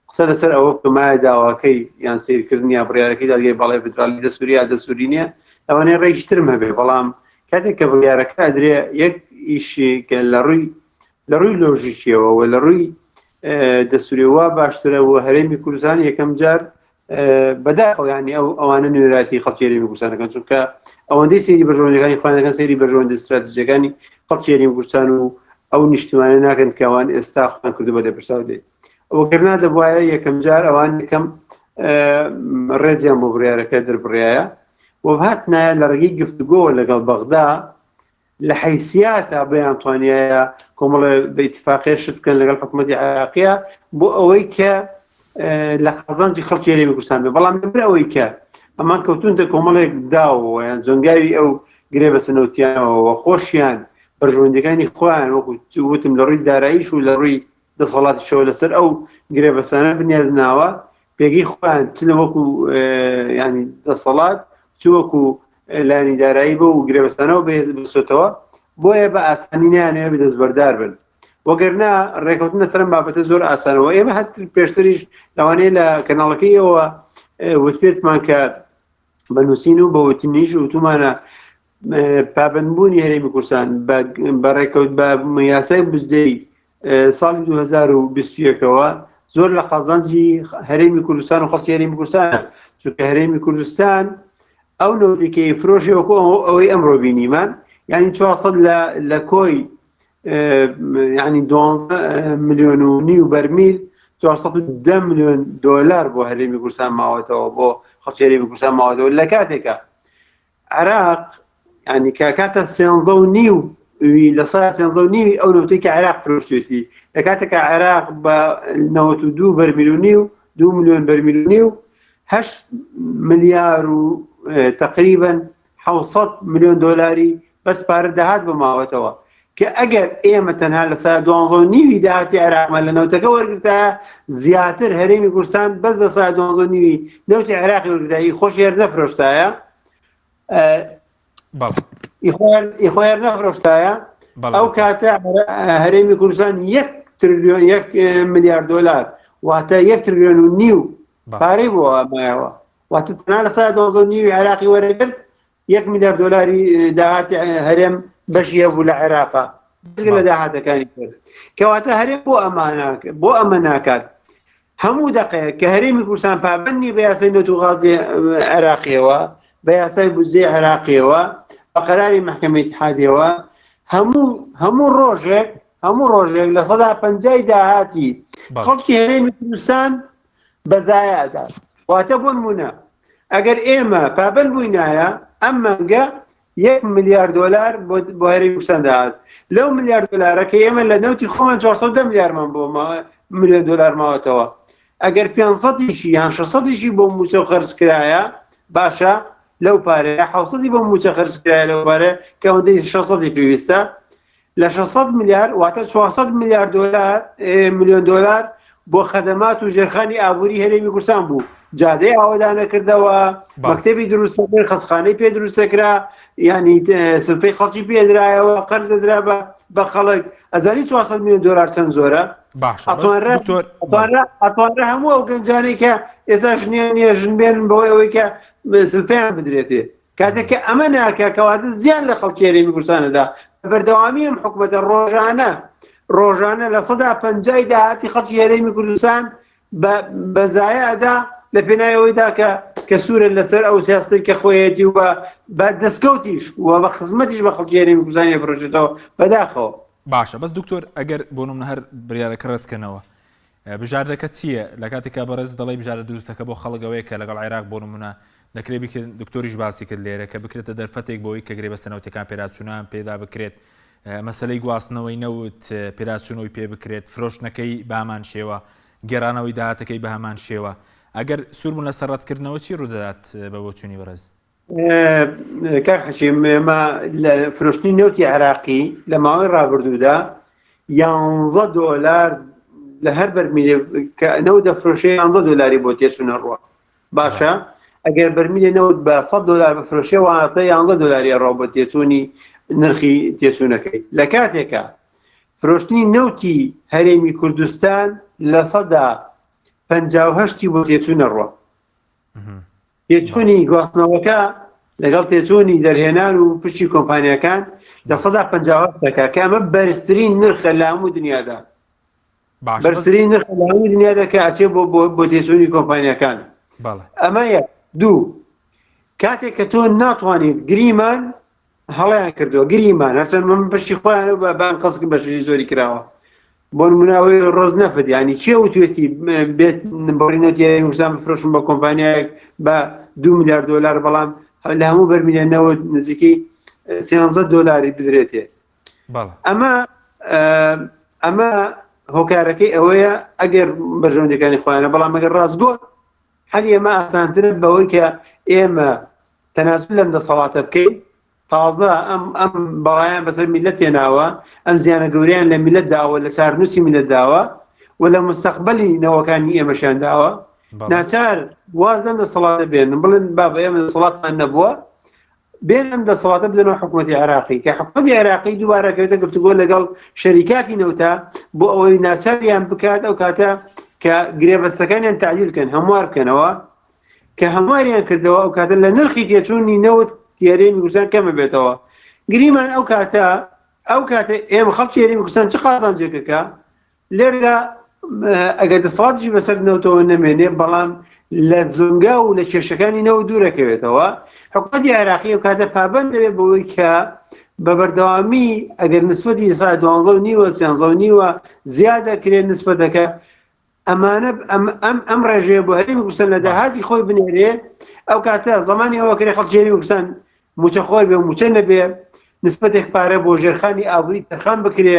قسە لەسەر ئەوە بکەم ئایا داواکەی یان سیرکردن یا بڕیارەکەی دادگای باڵای فیدراڵی دەستوری یا دەستوری نییە لەوانەیە ڕێکی ترم هەبێ بەڵام کاتێک کە بڕیارەکە ئەدرێ یەک ئیشی کە لە ڕووی لە ڕووی لۆژیکیەوە و لە ڕووی دەستوریەوە باشترە و هەرێمی کوردستان یەکەم جار بەداخەوە ینی ئەو ئەوانە نوێنەرایەتی خەڵکی هەرێمی کوردستان دەکەن چونکە ئەوەندەی سەیری بەرژەوەندیەکانی خۆیان دەکەن سەیری بەرژەوەندی ستراتیژەکانی خەڵکی هەرێمی کوردستان و ئەو نیشتمانە ناکەن کە ئەوان ئێستا خۆیان کردو بە لێپرسراو لێی وەگەرنا دەبوایە یەکەم جار ئەوان یەکەم ڕێزیان بۆ بڕیارەکە دەربڕایە و هاتنایە لە ڕێگەی گفتوگۆوە لەگەڵ بەغدا لە حیسیاتە بیان توانایە کۆمەڵێ بە ئیتفاقیە شت بکەن لەگەڵ حکوومەتی عێراقیە بۆ ئەوەی کە لە قازانجی خەڵکی هەرێمی کوردستان بێ بەڵام لەبەر ئەوەی کە ئەمان کەوتونتە کۆمەڵێک داوەوە یان جۆنگاوی ئەو گرێ بەسەنەوتیانەوە خۆشیان بەرژەوەندیەکانی خۆیان وەکو وتم لە ڕووی داراییش و لە ڕووی دەسەڵاتیشەوە لەسەر ئەو گرێبەسانە بنیادناوە پێگەی خۆیان چ لە وەکو ینی دەسەڵات چ وەکو لانی دارایی بۆ و گرێبەستانەوە بەهێز بسێتەوە بۆیە بە ئاسانی نیانەوە بەدەستبەردار بن وەگەرنا ڕێکەوتن لەسەر ئەم بابەتە زۆر ئاسانەوە ئێمە هەر پێشتریش لەوانەیە لە کەناڵەکەی ئەوە وتپێتمان کە بە نووسین و بە وتنیش وتومانە پابندبوونی هەرێمی کوردستان بە ڕێکەوت بە یاسای بودجەی ساڵی 2021ەوە زۆر لە قازانجی هەرێمی کوردستان و خەڵکی هەرێمی کوردستان چونکە هەرێمی کوردستان ئەو نەوتێکی فرۆشی وەکو ئەوەی ئەمڕۆ بینیمان یعنی 400 لە لە کۆی ینی 12 ملیۆن و نیو بەرمیل 410 ملیۆن دۆلار بۆ هەرێمی کوردستان ماوەتەوە بۆ خەڵکی هەرێمی کوردستان ماوەتەوە لە کاتێکە عێراق ینی کە کاتە سێنزە و نیو لە سا سێنزە و نیوی ئەو نەوتەی کە عێراق فرۆشتێتی لە کاتێکە عێراق بە 92 بەرمیل و نیو 2 میلیۆن بەرمیل و نیو 8 ملیار و تقریبا 600 میلیۆن دۆلاری بەس پارە داهات بە ماوەتەوە کە ئەگەر ئێمە تەنها لە سا دوانزە و نیوی داهاتی عێراقمان لە نەوتەکە وەرگرتایە زیاتر هەرێمی کوردستان بەس لە سا دوانزە و نیوی نەوتی عێراقی وەرگرتایە ئی خۆشی هەر نەفرۆشتایە ئی خۆی هەر نەفرۆشتایە ئەو کاتە هەرێمی کوردستان یەک تریلیۆن یەک ملیار دۆلار واتە یەک تریلیۆن و نیو پارەی بۆ مایەوە واتە تەنها لە سا دوانزە و نیوی عێراقی وەرەگرت یەک ملیار دۆلاری داهاتی هەرێم بەشی هەبوو لە عێراقا جگە لە داهاتەکانی تر کەواتە هەرێم بۆ ئەمە بۆ ئەمە ناکات. هەموو دەقەیەک کە هەرێمی کوردستان پابەند نییە بە یاسای نەوت و غازی عێراقیەوە، بە یاسای بودجەی عێراقیەوە، بە قەراری مەحکەمەی ئیتحادیەوە، هەموو هەموو ڕۆژێک هەموو ڕۆژێک 50% داهاتی خەڵکی هەرێمی کوردستان بە زایە ئەدات. واتە بۆ نمونە ئەگەر ئێمە پابەند بووینایە ئەم مانگە یەک ملیار دۆلار بۆ هەرێمی کوردستان داهات لەو ملیار دۆلارە کە ئێمە لە نەوتی خۆمان 410 ملیارمان بۆ ملیۆن دۆلار ماوەتەوە ئەگەر 500یشی یان 600یشی بۆ مووچە و خەرج کرایە باشە لەو پارەیە 700 بۆ مووچە خەرج کرایە لەو پارە کە ئەوەندەی 600 پێویستە لە 600 ملیار واتە 400 ملیار دۆلار ملیۆن دۆلار بۆ خەدەمات و ژێرخانی ئابووری هەرێمی کوردستان بوو جادەی ئاوەدانەکردەوە مەکتەبی دروستەکرد خەسخانەی پێ دروستەکرا ینی سلفەی خەڵکی پێدرایەوە قەرزەدرا بە بە خەڵک ئەزانی 400 میلیۆن دلار چەند زۆرە ئەتوانرا هەموو ئەو گەنجانەی کە ئێستا ژنیان نیە ژن بێنن بەوەی ئەوەی کە سلفیان بدرێتێ کاتێک کە ئەمە ناکا کەواتە زیان لە خەڵکی هەرێمی کوردستان ئەدا. بە بەردەوامی ئەم حکومەتە ڕۆژانە ڕۆژانە 50% داهاتی خەڵکی هەرێمی کوردستان بە زایە ئەدا لە پێناوی ئەوەیدا کە کە سوورە لەسەر ئەو سیاسەی کە خۆیەتی و بە دەستکەوتیش و بە خزمەتیش بە خەڵکی هەرێمی کوردستانی ئەفرۆشێتەوە بەداخەوە. باشە بەس دکتۆر ئەگەر بۆ نمونە هەر بریارەکە ڕەتکەنەوە بژاردەکە چییە؟ لە کاتێکا بەڕێزت دەڵێی بژاردە دروستەکە بۆ خەڵک ئەوەیە کە لەگەڵ عێراق بۆ نموونە دەکرێت بکرێت، دکتۆریش باسی کرد لێرە کە بکرێتە دەرفەتێک بۆی کە گرێبەستە نەوتیەکان پێداچوونەوەیان پێدا بکرێت، مەسەلەی گواستنەوەی نەوت پێداچوونەوەی پێ بکرێت، فرۆشتنەکەی بە هەمان شێوە، گێڕانەوەی داهاتەکەی بە هەمان شێوە. ئەگەر سوور بوون لەسەر ڕەتکردنەوە چی ڕوودەدات بە بۆچوونی بەڕێز؟ کاک حەکیم ئێمە لە فرۆشتنی نەوتی عێراقی لە ماوەی ڕابردوودا یانزە دۆلار لە هەر بەرمیلێ کە نەوت دەفرۆشێ یانزە دۆلاری بۆ تێچوونە ڕوە باشە ئەگەر بەرمیلێ نەوت بە 100 دۆلار بفرۆشێ واتە یانزە دۆلاری ڕۆ بۆ تێچوونی نرخی تێچوونەکەی لە کاتێکە فرۆشتنی نەوتی هەرێمی کوردستان لە سەدا 58 بۆ تێچوونە ڕوە تێچوونی گواستنەوەکە لەگەڵ تێچوونی دەرهێنان و پشتی کۆمپانیاکان 50% دەکات کە ئەمە بەرزترین نرخە لە هەموو دنیادا بەرزترین نرخ لە هەموو دنیادا کە ئەچێ بۆ بۆ تێچوونی کۆمپانیاکان ئەمە یەک دوو کاتێک کە تۆ ناتوانیت گریمان هەڵیان کردووە گریمان هەرچەند من بەشی خۆیان و بە بان قەسک بەشی زۆری کراوە بۆ نمونەوەی ڕۆز نەفت ینی چێ وتوێتی بێت بڕی نەوتی کوردستان بفرۆشم بە کۆمپانیایەک بە دو میلیارد دلار بەڵام لە هەموو بەرمیلە نەوت نزیکەی 13 دلاری بدرێتێ ئەمە ئەمە هۆکارەکەی ئەوەیە ئەگەر بەرژەوەندەکانی خۆیانە بەڵام ئەگەر ڕاستگۆ حەلی ئێمە ئاسانترە بەوەی کە ئێمە تەنازول لەم دەسەڵاتە بکەین تازە ئەم ئەم بەڵایان بەسەر میلەت هێناوە ئەم زیانە گەورەیان لە میلەت داوە لە چارنووسی میلەت داوە و لە مستەقبەلی نەوەکانی ئێمەشیان داوە ناچار واز لەم دەسەڵاتە بێنن بڵێن بابە ئێمە دەسەڵاتمان نەبووە بێن ئەم دەسەڵاتە بدەنەوە حکوومەتی عێراقی کە حکوومەتی عێراقی دووبارە کەوتە گفتوگۆ لەگەڵ شەریکاتی نەوتە بۆ ئەوەی ناچاریان بکات ئەو کاتە کە گرێبەستەکانیان تعدیل بکەن هەموار بکەنەوە کە هەمواریان کردەوە ئەو کاتە لە نرخی تێچوونی نەوت تێرێمی کوردستان کەمە بێتەوە گریمان ئەو کاتە ئەو کاتە ئێمە خەڵکی هەرێمی کوردستان چ قازانجێکەکە لێرەدا ئەگەر دەسەڵاتیش بەسەر نەوتەوە نەمێنێ بەڵام لە زۆنگا و لە کێشەکانی نەوە دوورەکەوێتەوە حکوومەتی عێراقی ئەو کاتە پابند دەبێت بەوەی کە بە بەردەوامی ئەگەر نسبەتی سا دوانزە و نیوە سیانزە و نیوە زیاد دەکرێت نسبەتەکە ئەمانە ئەم ئەم ئەم ڕێژەیە بۆ هەرێمی کوردستان لە داهاتی خۆی بنێرێ ئەو کاتە زمانی ئەوە کرێ خەڵکی هەرێمی کوردستان موچەخۆر بێ موچە نەبێ نسبەتێک پارە بۆ ژێرخانی ئابووری تەرخان بکرێ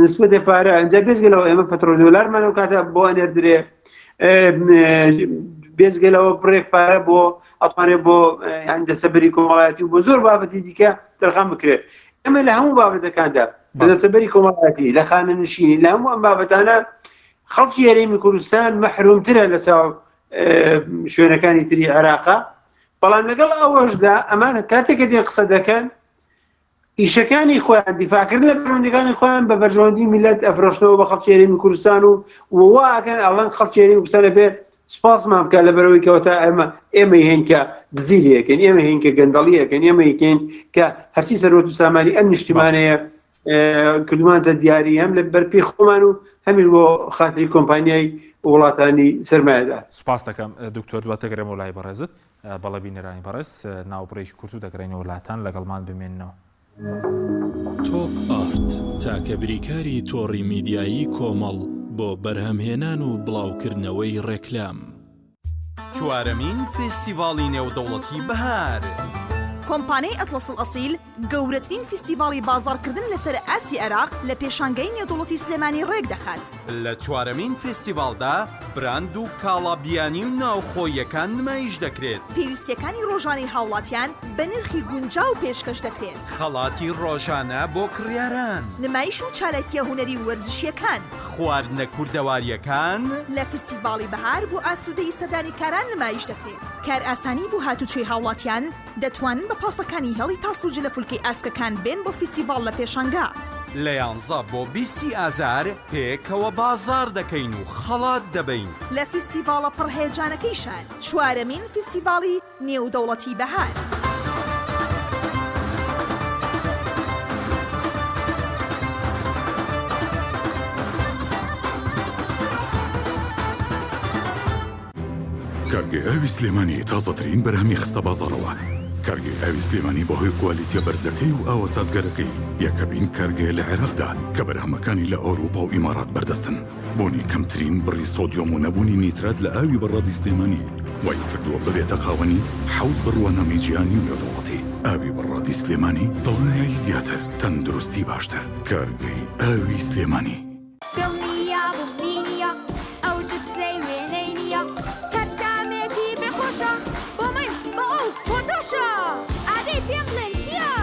نسبەتێک پارە ئەنجا بێجگە لەوە ئێمە پترۆدۆلارمان ئەو کاتە بۆ ئەنێردرێ بێجگە لەوە بڕێک پارە بۆ ئەتوانێت بۆ یان دەسەبەری کۆمەڵایەتی و بۆ زۆر بابەتی دیکە تەرخان بکرێت ئێمە لە هەموو بابەتەکاندا لە دەسەبەری کۆمەڵایەتی لە خانەنشینی لە هەموو ئەم بابەتانە خەڵکی هەرێمی کوردستان مەحرومترە لە چاو شوێنەکانی تری عێراقا بەڵام لەگەڵ ئەوەشدا ئەمانە کاتێک کە دێن قسە دەکەن ئیشەکانی خۆیان دیفاعکردن لە بەرژەوەندیەکانی خۆیان بە بەرژەوەندی میلەت ئەفرۆشنەوە بە خەڵکی هەرێمی کوردستان و وا ئەکەن ئەڵەن خەڵکی هەرێمی کوردستان ئەبێ سوپاسمان بکات لەبەرەوەی کەوەتا ئێمە ئێمە هەین کە دزی لێکەین ئێمە هەین کە گەندەڵی ئەکەین ئێمە هەین کە هەرچی سەروەت و سامانی ئەم نیشتیمانەیە کردمانتە دیاری هەم لە بەرپی خۆمان و هەمیش بۆ خاتری کۆمپانیای وڵاتانی سەرمایەدار. سوپاست دەکەم دکتۆر دواتر دەگەرێمەوە لای بەڕێزت. بەڵێ بینەرانی بەڕێز ناوبڕێکی کورت و دەگەڕێینەوە لاتان لەگەڵمان بمێننەوە. تۆپ ئارت، تاکە بریکاری تۆڕی میدیایی کۆمەڵ بۆ بەرهەمهێنان و بڵاوکردنەوەی ڕێکلام. چوارەمین فێستیڤاڵی نێودەوڵەتی بەهار. کۆمپانیای ئەتڵەس ئەڵئەسیل گەورەترین فیستیڤاڵی بازاڕکردن لەسەر ئاستی عێراق لە پێشانگای نێودەوڵەتی سلێمانی ڕێکدەخات. لە چوارەمین فێستیڤاڵدا براند و کاڵا بیانی و ناوخۆییەکان نمایش دەکرێت. پێویستییەکانی ڕۆژانەی هاوڵاتیان بە نرخی گونجاو پێشکەش دەکرێت. خەڵاتی ڕۆژانە بۆ کڕیاران. نمایش و چالاکییە هونەری و وەرزشییەکان. خواردنە کوردەوارییەکان. لە فستیڤاڵی بەهار بۆ ئاسوودەیی سەردانیکاران نمایش دەکرێت. کارئاسانی بۆ هاتوچۆی هاوڵاتیان، دەتوانن بە پاسەکانی هێڵی تاسڵوجە لە فولکەی ئاسکەکان بێن بۆ فیستیڤاڵ لە پێشانگا. لە یانزە بۆ بیستی ئازار پێکەوە بازاڕ دەکەین و خەڵات دەبەین. لە فیستیڤاڵە پڕ هەیەجانەکەی شار، چوارەمین فیستیڤاڵی نێودەوڵەتی بەهار. کارگەی ئاوی سلێمانی تازەترین بەرهەمی خستە بازاڕەوە. کارگەی ئاوی سلێمانی بەهۆی کوالیتیە بەرزەکەی و ئاوە سازگارەکەی یەکەمین کارگەیە لە عێراقدا کە بەرهەمەکانی لە ئەوروپا و ئیمارات بەردەستن. بوونی کەمترین بڕی سۆدیۆم و نەبوونی نیترات لە ئاوی بەڕادی سلێمانی وای کردووە ببێتە خاوەنی حەوت بڕوانامەی جیهانی و نێودەوڵەتی. ئاوی بەڕادی سلێمانی دڵنیایی زیاتر، تەندروستی باشتر. کارگەی ئاوی سلێمانی. دڵنیابم نینیە ئەو جپسەی وێنەی نییە هەر تامێکی بێ خۆشە بۆ من بۆ ئەو بۆ تۆشە ئادەی پێم بڵێن چییە؟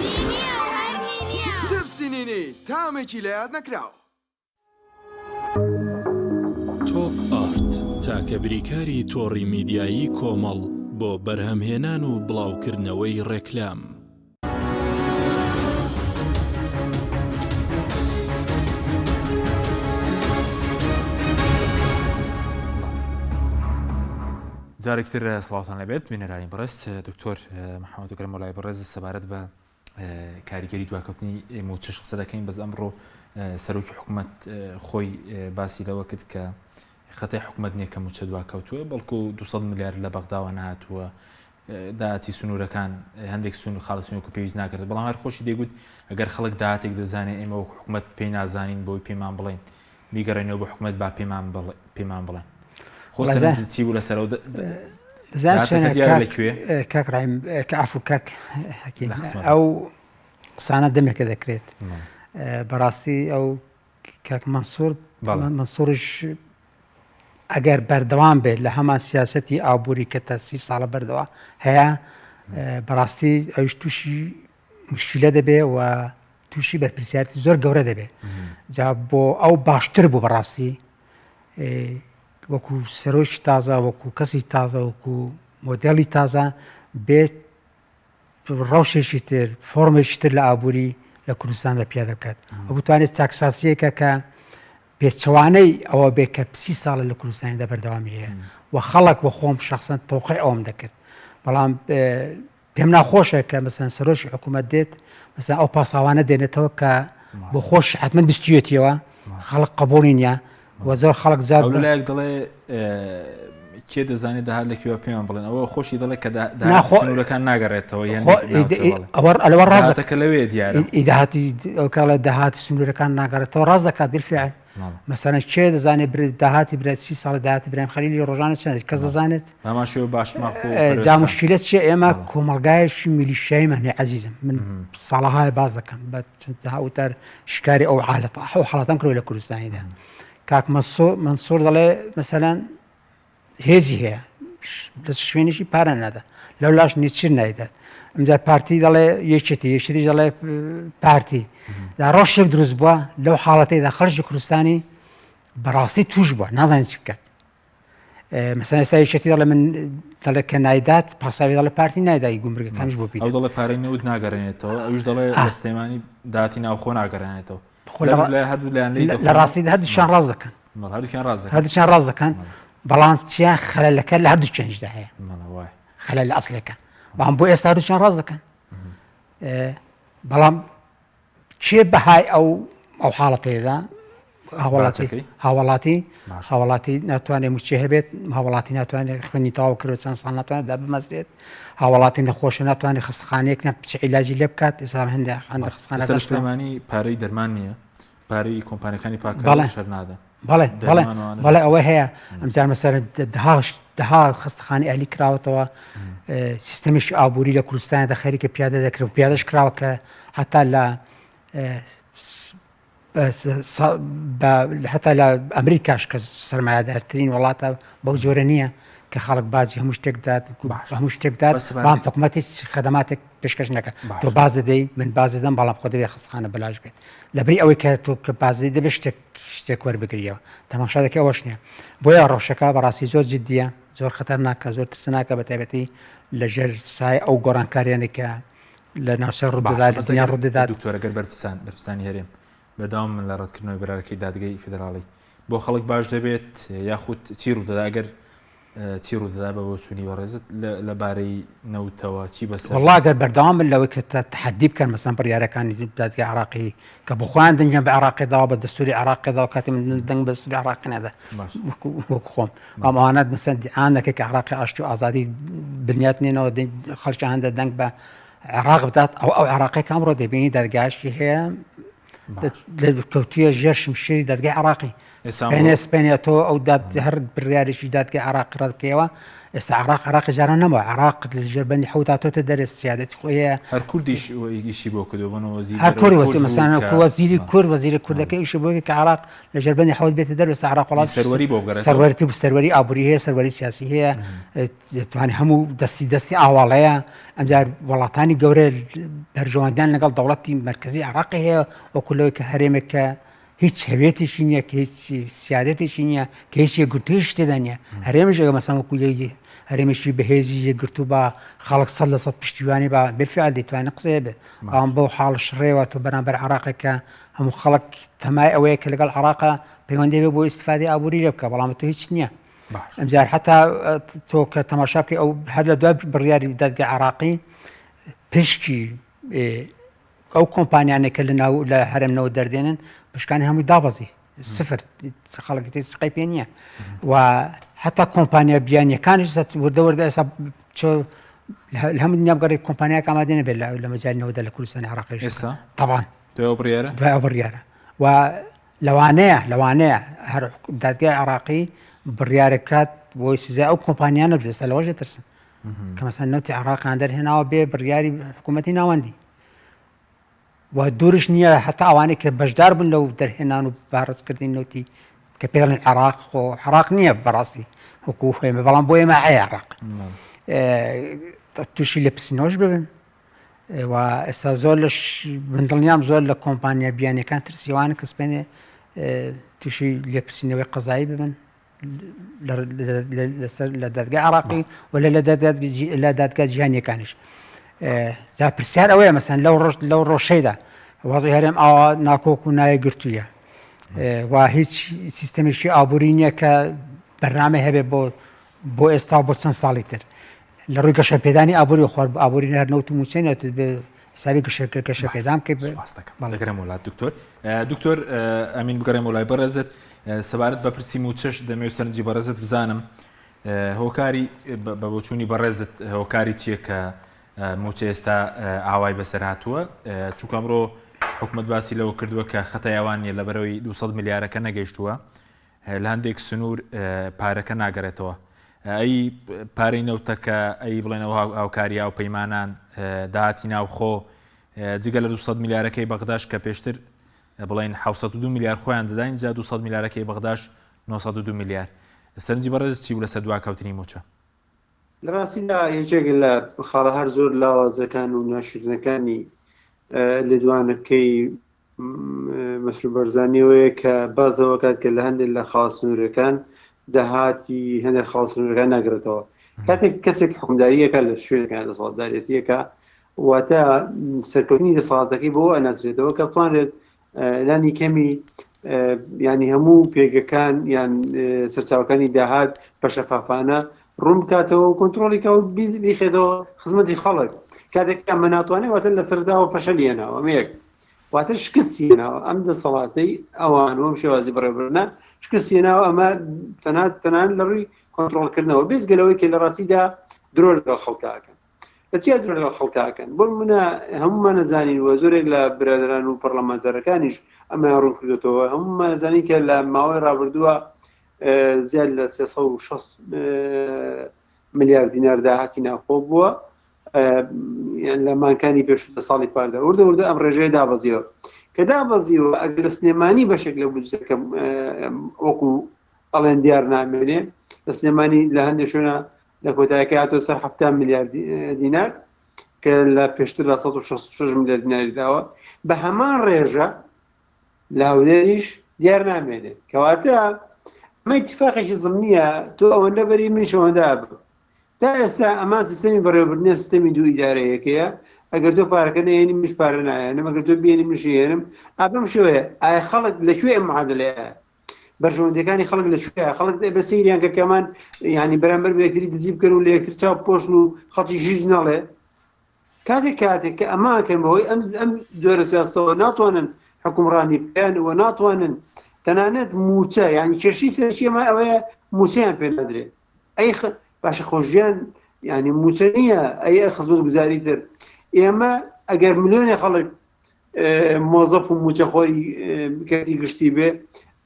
نینیە و هەر نینیە. جپسی نینی تامێکی لەیاد نەکراو. تۆپ ئارت، تاکە بریکاری تۆڕی میدیایی کۆمەڵ بۆ بەرهەمهێنان و بڵاوکردنەوەی ڕێکلام. جارێکی تر سڵاوتان لەبێت بینەرانی بەڕێز دکتۆر محەممەد گەرم وەلای بەڕێز سەبارەت بە کاریگەری دواکەوتنی موچەش قسە دەکەین بەس ئەمڕۆ سەرۆکی حکوومەت خۆی باسی لەوە کرد کە خەتای حکوومەت نییە کە موچە دواکەوتووە بەڵکو 200 ملیار لە بەغداوە نهاتووە داهاتی سنوورەکان هەندێک سون خاڵی سنوور پێویست ناکرێت بەڵام هەر خۆشی دەیگوت ئەگەر خەڵک داهاتێک دەزانێت ئێمە وەک حکوومەت پێی نازانین بۆی پێمان بڵێن بیگەڕێنەوە بۆ حکوومەت با پێمان پێمان بڵێن خۆ سەرنجت چی بوو لەسەر ئەو داهاتەکە دیارە لە کوێ؟ کاک ڕایم کە عەفو کاک حەکیم ئەو قسانە دەمێکە دەکرێت بەڕاستی ئەو کاک مەنسوور مەنسووریش ئەگەر بەردەوام بێت لە هەمان سیاسەتی ئابووری کە تا سی ساڵە بەردەوا هەیە بەڕاستی ئەویش تووشی مشکلە دەبێ و تووشی بەرپرسیارتی زۆر گەورە دەبێت جا بۆ ئەو باشتر بوو بەڕاستی وەکو سەرۆکی تازە وەکو کەسی تازە وەکو مۆدێلی تازە بێت ڕەوشێکی تر، فۆرمێکی تر لە ئابووری لە کوردستاندا پیادە بکات و بتوانێت چاکسازییەکە کە پێچەوانەی ئەوە بێ کە سی ساڵە لە کوردستانیدا بەردەوامی هەیە و خەڵک وە خۆم شخصەن تەوقع ئەوم دەکرد بەڵام پێم ناخۆشە کە مەسەن سەرۆکی حکوومەت دێت مەسەن ئەو پاساوانە دێنێتەوە کە بۆ خۆش حتمما بیستویەتیەوە خەڵک قبوڵی نییە و زۆر خەڵک جار ئەو لەلایەک دەڵێ کێ دەزانێت داهات لە کوێوە پێمان بڵێن ئەوە خۆشی دەڵێ کە داهاتی سنوورەکان ناگەڕێتەوە یان ئەوە ئەلەوە ڕاست داهاتەکە لەوێ دیارە داهاتی ئەو کاڵە داهاتی سنوورەکان ناگەڕێتەوە ڕاست دەکات بالفعل مەسەلەن کێ دەزانێت داهاتی برای سی ساڵ داهاتی برایم خەلیلی ڕۆژانە چەند کەس دەزانێت هەمان شێوە باشمان خۆ جا مشکلە چیە ئێمە کۆمەڵگایەکی میلیشیاییمان هەیە عەزیزم من ساڵەهای باس دەکەم بە چەندەها وتار شکاری ئەو عالەتە ئەو حاڵەتەم کردووە لە کوردستانیدا کاک مەنسوور دەڵێ مەسەلەن هێزی هەیە لە شوێنێکی پارە نادا لەو لاش نیچیر نایدات ئەمجا پارتی دەڵێ یەکێتی یەکێتی دەڵێ پارتی دا ڕۆژێک دروست بووە لەو حاڵەتەیدا خەڵکی کوردستانی بەڕاستی توش بووە نازانێت چی بکات مەسەلەن ئێستا یەکێتی دەڵێ من دەڵێ کە نایدات پاساوی دەڵێ پارتی نایدای گومرگەکانیش بۆ پێ ئەو دەڵێ پارەی نەوت ناگەڕێنێتەوە ئەویش دەڵێ لە سلێمانی داهاتی ناوخۆ ناگەڕێنێتەوە خۆ لە هەردوو لایەن لێی لە ڕاستیدا هەردووکیان ڕاست دەکەن هەردووکیان ڕاست دەکەن هەردووکیان ڕاست دەکەن بەڵام چیان خەلەلەکە لە هەردووکیانیشدا هەیە خەلەل لە ئەسلەکە بەڵام بۆ ئێستا هەردووکیان ڕاست دەکەن بەڵام کێ بەهای ئەو ئەو حاڵەتەیەدا؟ هاوڵاتی هاوڵاتی هاوڵاتی ناتوانێت موچەی هەبێت هاوڵاتی ناتوانێت خوێنی تەواو کرد چەند ساڵ ناتوانێت دابمەزرێت هاوڵاتی نەخۆشە ناتوانێت خەستخانەیەک نە بچ عیلاجی لێ بکات ئێستا هەندێک هەندێک خەستخانە سلێمانی پارەی دەرمان نییە پارەی کۆمپانیەکانی پاککردنەوە شەر نادەن. بەڵێ بەڵێ بەڵێ ئەوە هەیە ئەمجار مەسەرە دەها دەها خەستەخانەی ئەهلی کراوەتەوە سیستەمێکی ئابووری لە کوردستاندا خەریکە پیادە دەکرێت و پیادەش کراوە کە هەتا لە هەتا لە ئەمریکاش کە سەرمایەدارترین وڵاتە بەو جۆرە نییە کە خەڵک باجی هەموو شتێک دات هەموو شتێک دات بەڵام حکوومەت هیچ خەدەماتێک پێشکەش نەکە تۆ باز دەدەی من باز دەدەم بەڵام خۆ دەبێ خەستخانە بەلاش بێت لەبری ئەوەی کە تۆ کە باز دەدەی دەبێت شتێک شتێک وەربگریەوە تەماشا دەکەی ئەوەش نییە بۆیە ڕەوشەکە بەڕاستی زۆر جدیە زۆر خەتەرناکە زۆر ترسناکە بە تایبەتی لەژێر سای ئەو گۆڕانکاریانەی کە لە ناوچە ڕوودەدات لە دنیا ڕوودەدات. دکتۆر گەر بەرپرسان بەرپرسانی هەرێم بەردەوام بن لە ڕەتکردنەوەی بڕیارەکەی دادگەی فیدراڵی بۆ خەڵک باش دەبێت یاخود چی ڕوودەدا ئەگەر چی ڕوودەدا بە بۆچوونی بەڕێزت لە بارەی نەوتەوە چی بەسەر وەڵا گەر بەردەوام بن لەوەی کە تەحەدی بکەن مەسەن بڕیارەکانی دادگای عێراقی کە بۆ خۆیان دەنگیان بە عێراقی داوە بە دەستوری عێراقی داوە کاتی من دەنگ بە دەستوری عێراقی نادا وەکو خۆم بەڵام ئەوانە مەسەن دیعان دەکەن کە عێراقی ئاشتی و ئازادی بنیات نێنەوە خەڵکی هەندە دەنگ بە عێراق بدات ئەو ئەو عێراقی کە ئەمڕۆ دەبینی دادگاشی هەیە کەوتویە ژێر شمشێری دادگای عراقی سپێنێ سپێنێ تۆ ئەو هەر بڕیارێکی دادگای عراقی ڕەت بکەیەوە ئێستا عراق عراقی جاران نەما عراق لە ژێر بەندی حوتا تۆتە دەرێ سیادەتی خۆی هەیە هەر کوردیش ئیشی بۆ کردووە بۆ وەزیر هەر کوردی وەزیر مەسەلەن وەزیری کورد وەزیری کوردەکە ئیشی بۆ کە عراق لە ژێر بەندی حوت بێتە دەر ئێستا عراق وڵات سەروەری بۆ بگەڕێتەوە سەروەرتی سەروەری ئابووری هەیە سەروەری سیاسی هەیە دەتوانێت هەموو دەستی دەستی ئاواڵەیە ئەمجار وڵاتانی گەورە بەرژەوەندیان لەگەڵ دەوڵەتی مەرکەزی عراقی هەیە وەکو لەوەی کە هەرێمێک کە هیچ هەوێتێکی نییە کە هیچ سیادەتێکی نییە کە هیچ یەکگرتوویش تێدا نییە هەرێمیش ئەگە مەسەن وەکو یەک هەرێمێکی بەهێزی یەکگرتوو بە خەڵک سەد لە سەد پشتیوانی بە بالفعل دەیتوانێت قسەیە بێت بەڵام بەو حاڵ شڕێوە تۆ بەرامبەر عراقێک کە هەموو خەڵک تەمای ئەوەیە کە لەگەڵ عراقا پەیوەندی بێ بۆ ئیسفادەی ئابووری لێ بکە بەڵام تۆ هیچ نییە ئەمجار حتا تۆ کە تەماشا بکەی ئەو هەر لە دوای بڕیاری دادگای عراقی پشکی ئەو کۆمپانیانەی کە لە ناو لە هەرێم نەوت دەردێنن پشکانی هەمووی دابەزی سفر خەڵکی تر سقەی پێ نییە و حتا کۆمپانیا بیانیەکانیش وردە وردە ئێستا چۆ لە هەموو دنیا بگەڕێ کۆمپانیاک ئامادە نەبێت لە مەجای نەوتدا لە کوردستانی عێراقیش ئێستا طبعا دوای ئەو بڕیارە دوای ئەو بڕیارە و لەوانەیە لەوانەیە هەر دادگای عێراقی بڕیارێک بکات بۆی سزای ئەو کۆمپانیانە بدات ئێستا لەوەش دەترسن کە مەسەن نەوتی عێراقیان دەرهێناوە بێ بڕیاری حکوومەتی ناوەندی و دوورش نییە هەتا ئەوانەی کە بەشدار بوون لەو دەرهێنان و بارزکردنی نەوتی کە پێڵێن عێراق خۆ عێراق نییە بەڕاستی وەکو ئێمە بەڵام بۆ ئێمە هەیە عێراق تووشی لە پرسینەوەش ببن و ئێستا زۆر لە من دڵنیام زۆر لە کۆمپانیا بیانەکان ترسیوانە کە سپێنێ تووشی لێپرسینەوەی قەزایی ببن لەسەر لە دادگای عراقی و لە لە دادگا جیهانیەکانیش جا پرسیار ئەوەیە مەسەن لەو ڕۆژ لەو ڕۆژەیدا وازی هەرێم ئاوا ناکۆک و نایەگرتوویە و هیچ سیستەمێکی ئابووری نییە کە بەرنامە هەبێ بۆ بۆ ئێستا بۆ چەند ساڵی تر لە ڕووی گەشەپێدانی ئابووری خوار ئابووری هەر نەوت و مووچە نێت حسابی گەشە گەشەپێدان بکەیت سپاس دەکەم دەگەرێم وڵات دکتۆر دکتۆر ئەمین بگەڕێم وڵای بەڕێزت سەبارەت بە پرسی مووچەش دەمەوێت سەرنجی بەڕێزت بزانم هۆکاری بە بۆچوونی بەڕێزت هۆکاری چییە کە مووچە ئێستا ئاوای بەسەر هاتووە چونکە ئەمڕۆ حکومت باسی لەوە کردووە کە خەتای ئەوان نییە لەبەرەوەی 200 ملیارەکە نەگەیشتووە لە هەندێک سنوور پارەکە ناگەرێتەوە ئەی پارەی نەوتەکە ئەی بڵێنەوە هاوکاری هاوپەیمانان داهاتی ناوخۆ جگە لە 200 ملیارەکەی بەغداش کە پێشتر بڵێن 702 ملیار خۆیان دەداین جا 200 ملیارەکەی بەغداش 902 ملیار سەرنجی بەڕێز چی بوو لەسەر دواکەوتنی مووچە؟ لە ڕاستیدا یەکێک لە خاڵە هەر زۆر لاوازەکان و ناشرینەکانی لێدوانەکەی مەسرور بەرزانی ئەوەیە کە باس لەوە کات کە لە هەندێک لە خاڵ سنوورەکان داهاتی هەندێک خاڵ سنوورەکان ناگرێتەوە کاتێک کەسێک حکومداریەکە لە شوێنەکان دەسەڵاتدارێتیەکە واتە سەرکەوتنی دەسەڵاتەکەی بۆ ئەناسرێتەوە کە بتوانرێت لانی کەمی ینی هەموو پێگەکان یان سەرچاوەکانی داهات بە شەفافانە ڕوون بکاتەوە و کۆنتترۆڵی کە و بیخێتەوە خزمەتی خەڵک کاتێک ئەمە ناتوانێت واتە لە سەرداوە فەشەلی هێناوە ئەمە یەک. واتە شکستی هێناوە ئەم دەسەڵاتەی ئەوان و ئەم شێوازی بەڕێوەبردنە شکستی هێناوە ئەمە تەنها تەنان لە ڕووی کۆنترۆڵکردنەوە بێجگە لەوەی کە لە ڕاستیدا درۆ لەگەڵ خەڵکا ئەکەن لە چیا درۆ لەگەڵ خەڵکا ئەکەن بۆ نمونە هەموومان ئەزانین و زۆرێک لە برادەران و پەرلەمانتارەکانیش ئەمەیان ڕوون کردوێتەوە هەموومان ئەزانین کە لە ماوەی ڕابردووە زیاد لە 360 ملیار دینار داهاتی ناوخۆ بووە لە مانکانی پێشوو لە ساڵی پاردا وردە وردە ئەم ڕێژەیە دابەزیوە کە دابەزیوە ئەگەر لە سلێمانی بەشێک لە بودجەکە وەکو ئەڵێن دیار نامێنێ لە سلێمانی لە هەندێک شوێنە لە کۆتایەکە هاتۆ سەر 70 ملیار دینار کە لە پێشتر لە 166 ملیار دیناری داوە بە هەمان ڕێژە لە هەولێریش دیار نامێنێ کەواتە ئەمە اتفاقێکی زمنیە تۆ ئەوەندە بەری منیش ئەوەندە ئەبم تا ئێستا ئەمان سیستەمی بەڕێوەبردنە سیستەمی دوو ئیدارەیەکەیە ئەگەر تۆ پارەکە نەهێنی منیش پارە نایەنم ئەگەر تۆ بێنی منیش هێنم ئا بەم شێوەیە ئایا خەڵک لە کوێ ئەم معادلەیە بەرژەوەندیەکانی خەڵک لە کوێ خەڵک بە سەیریان کە کەمان ینی بەرامبەر بە یەکتری دزی بکەن و لە یەکتر چاو پۆشن و خەڵکی ژیژ نەڵێ کاتێک کاتێک کە ئەمان کەن بەهۆی ئەم ئەم جۆرە سیاستەوە ناتوانن حکومڕانی بکەن و ناتوانن تەنانەت موچە یعنی کێشی سەرەکی ئەمە ئەوەیە موچەیان پێ نادرێت ئەی باشە خۆژیان یعنی موچە نییە ئەی خزمەت گوزاری تر ئێمە ئەگەر ملیۆنێ خەڵک مۆزەف و موچەخۆری کەرتی گشتی بێ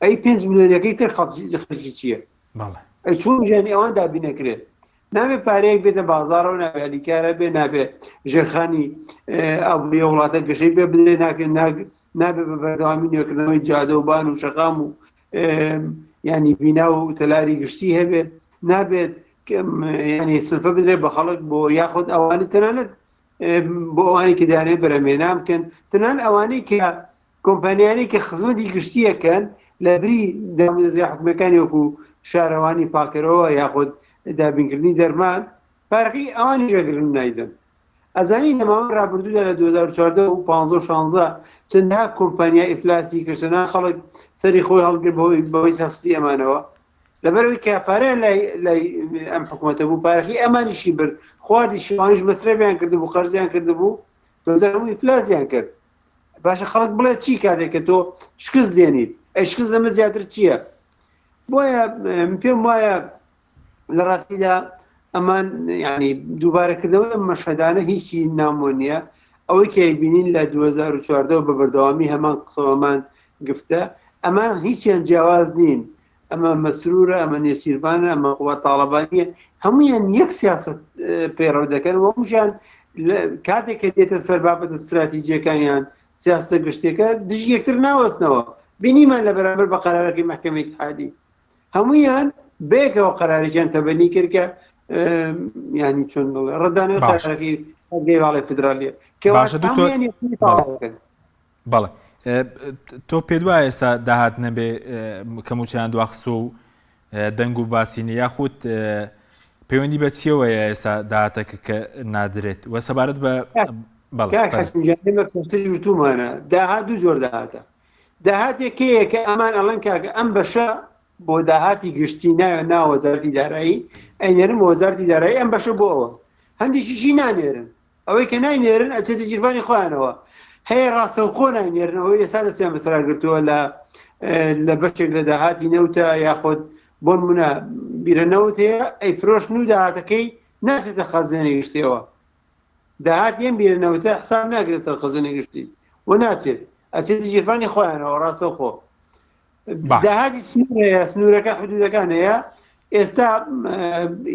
ئەی پێنج ملیۆنەکەی تر خەڵکی چییە ئەی چۆن ژیانی ئەوان دابین نەکرێت نابێ پارەیەک بێتە بازاڕەوە نابێ هەلیکارە بێ نابێ ژێرخانی ئابووری وڵاتە گەشەی پێ بدرێ ناکرێت نابێ بە بەردەوامی نوێکردنەوەی جادە و بان و شەقام و ینی بینا و تەلاری گشتی هەبێت نابێت ینی سلفە بدرێت بە خەڵک بۆ یاخود ئەوانی تەنانەت بۆ ئەوانی کە دانێ بەرەمێنان بکەن تەنان ئەوانەی کە کۆمپانیانی کە خزمەتی گشتیەکەن لە بری دامودەزگا حکومیەکانی وەکو شارەوانی پاکەرەوە یاخود دابینکردنی دەرمان پارەکەی ئەوانیش ئەگرن و نایدەن ئەزانی لە ماوەی ڕابردوودا لە 2014 و 15 و 16 چەندها کۆمپانیا ئیفلاسی کرد چەندها خەڵک سەری خۆی هەڵگرت بەهۆی بەهۆی سیاسەتی ئەمانەوە لەبەرەوەی کە پارەیان لای لای ئەم حکوومەتە بوو پارەکەی ئەمانیشی برد خواردیشی ئەوانیش مەسرەفیان کردبوو قەرزیان کردبوو دوجار هەموو ئیفلاسیان کرد باشە خەڵک بڵێ چی کاتێک کە تۆ شکست دێنیت ئەی شکست لەمە زیاتر چییە؟ بۆیە من پێم وایە لە ڕاستیدا ئەمان ینی دووبارەکردنەوەی ئەم مەشهدانە هیچی نامۆ نییە ئەوەی کە بینین لە 2014 بە بەردەوامی هەمان قسەوەمان گفتە ئەمان هیچیان جیاواز نین ئەمە مەسرورە ئەمە نێچیرڤانە ئەمە قوباد تاڵەبانیە هەمویان یەک سیاست پەیڕەو دەکەن و هەمووشیان کاتێک کە دێتە سەر بابەتە استراتیجیەکانیان سیاستە گشتیەکە دژی یەکتر ناوەستنەوە بینیمان لە بەرامبەر بە قەرارەکەی مەحکەمەی ئیتحادی هەمویان بەیەکەوە قەرارێکیان تەبەنی کرد کە ینی چۆن بڵێ ڕەدانەوەی قەرارەکەی دادگای باڵای فیدرالیە کە باشە دکتۆر بەڵێ تۆ پێت وایە ئێستا داهات نەبێ کە مووچەیان دواخستووە و دەنگ و باسی نیە یاخود پەیوەندی بە چیەوەیە ئێستا داهاتەکە کە نادرێت و سەبارەت بە وتومانە داهات دوو جۆر داهاتە داهاتێک هەیە کە ئەمان ئەڵێن کاکە ئەم بەشە بۆ داهاتی گشتی ناوێ نا وەزارەتی دارایی ئەینێرن بۆ وەزارەتی دارایی ئەم بەشە بۆ ئەوە هەندێکیشی نانێرن ئەوەی کە ناینێرن ئەچێتە گیرفانی خۆیانەوە هەیە ڕاستەوخۆ ناینێرن ئەوەی ئێستا دەستیان بەسەرا گرتووە لە لە بەشێک لە داهاتی نەوتە یاخود بۆ نمونە بیرە نەوت هەیە ئەی فرۆشن و داهاتەکەی ناچێتە خەزێنەی گشتیەوە داهاتی ئەم بیرە نەوتە حساب ناکرێت سەر خەزێنەی گشتی و ناچێت ئەچێتە گیرفانی خۆیانەوە ڕاستەوخۆ داهاتی سنوور هەیە سنوورەکە حدودەکان هەیە ئێستا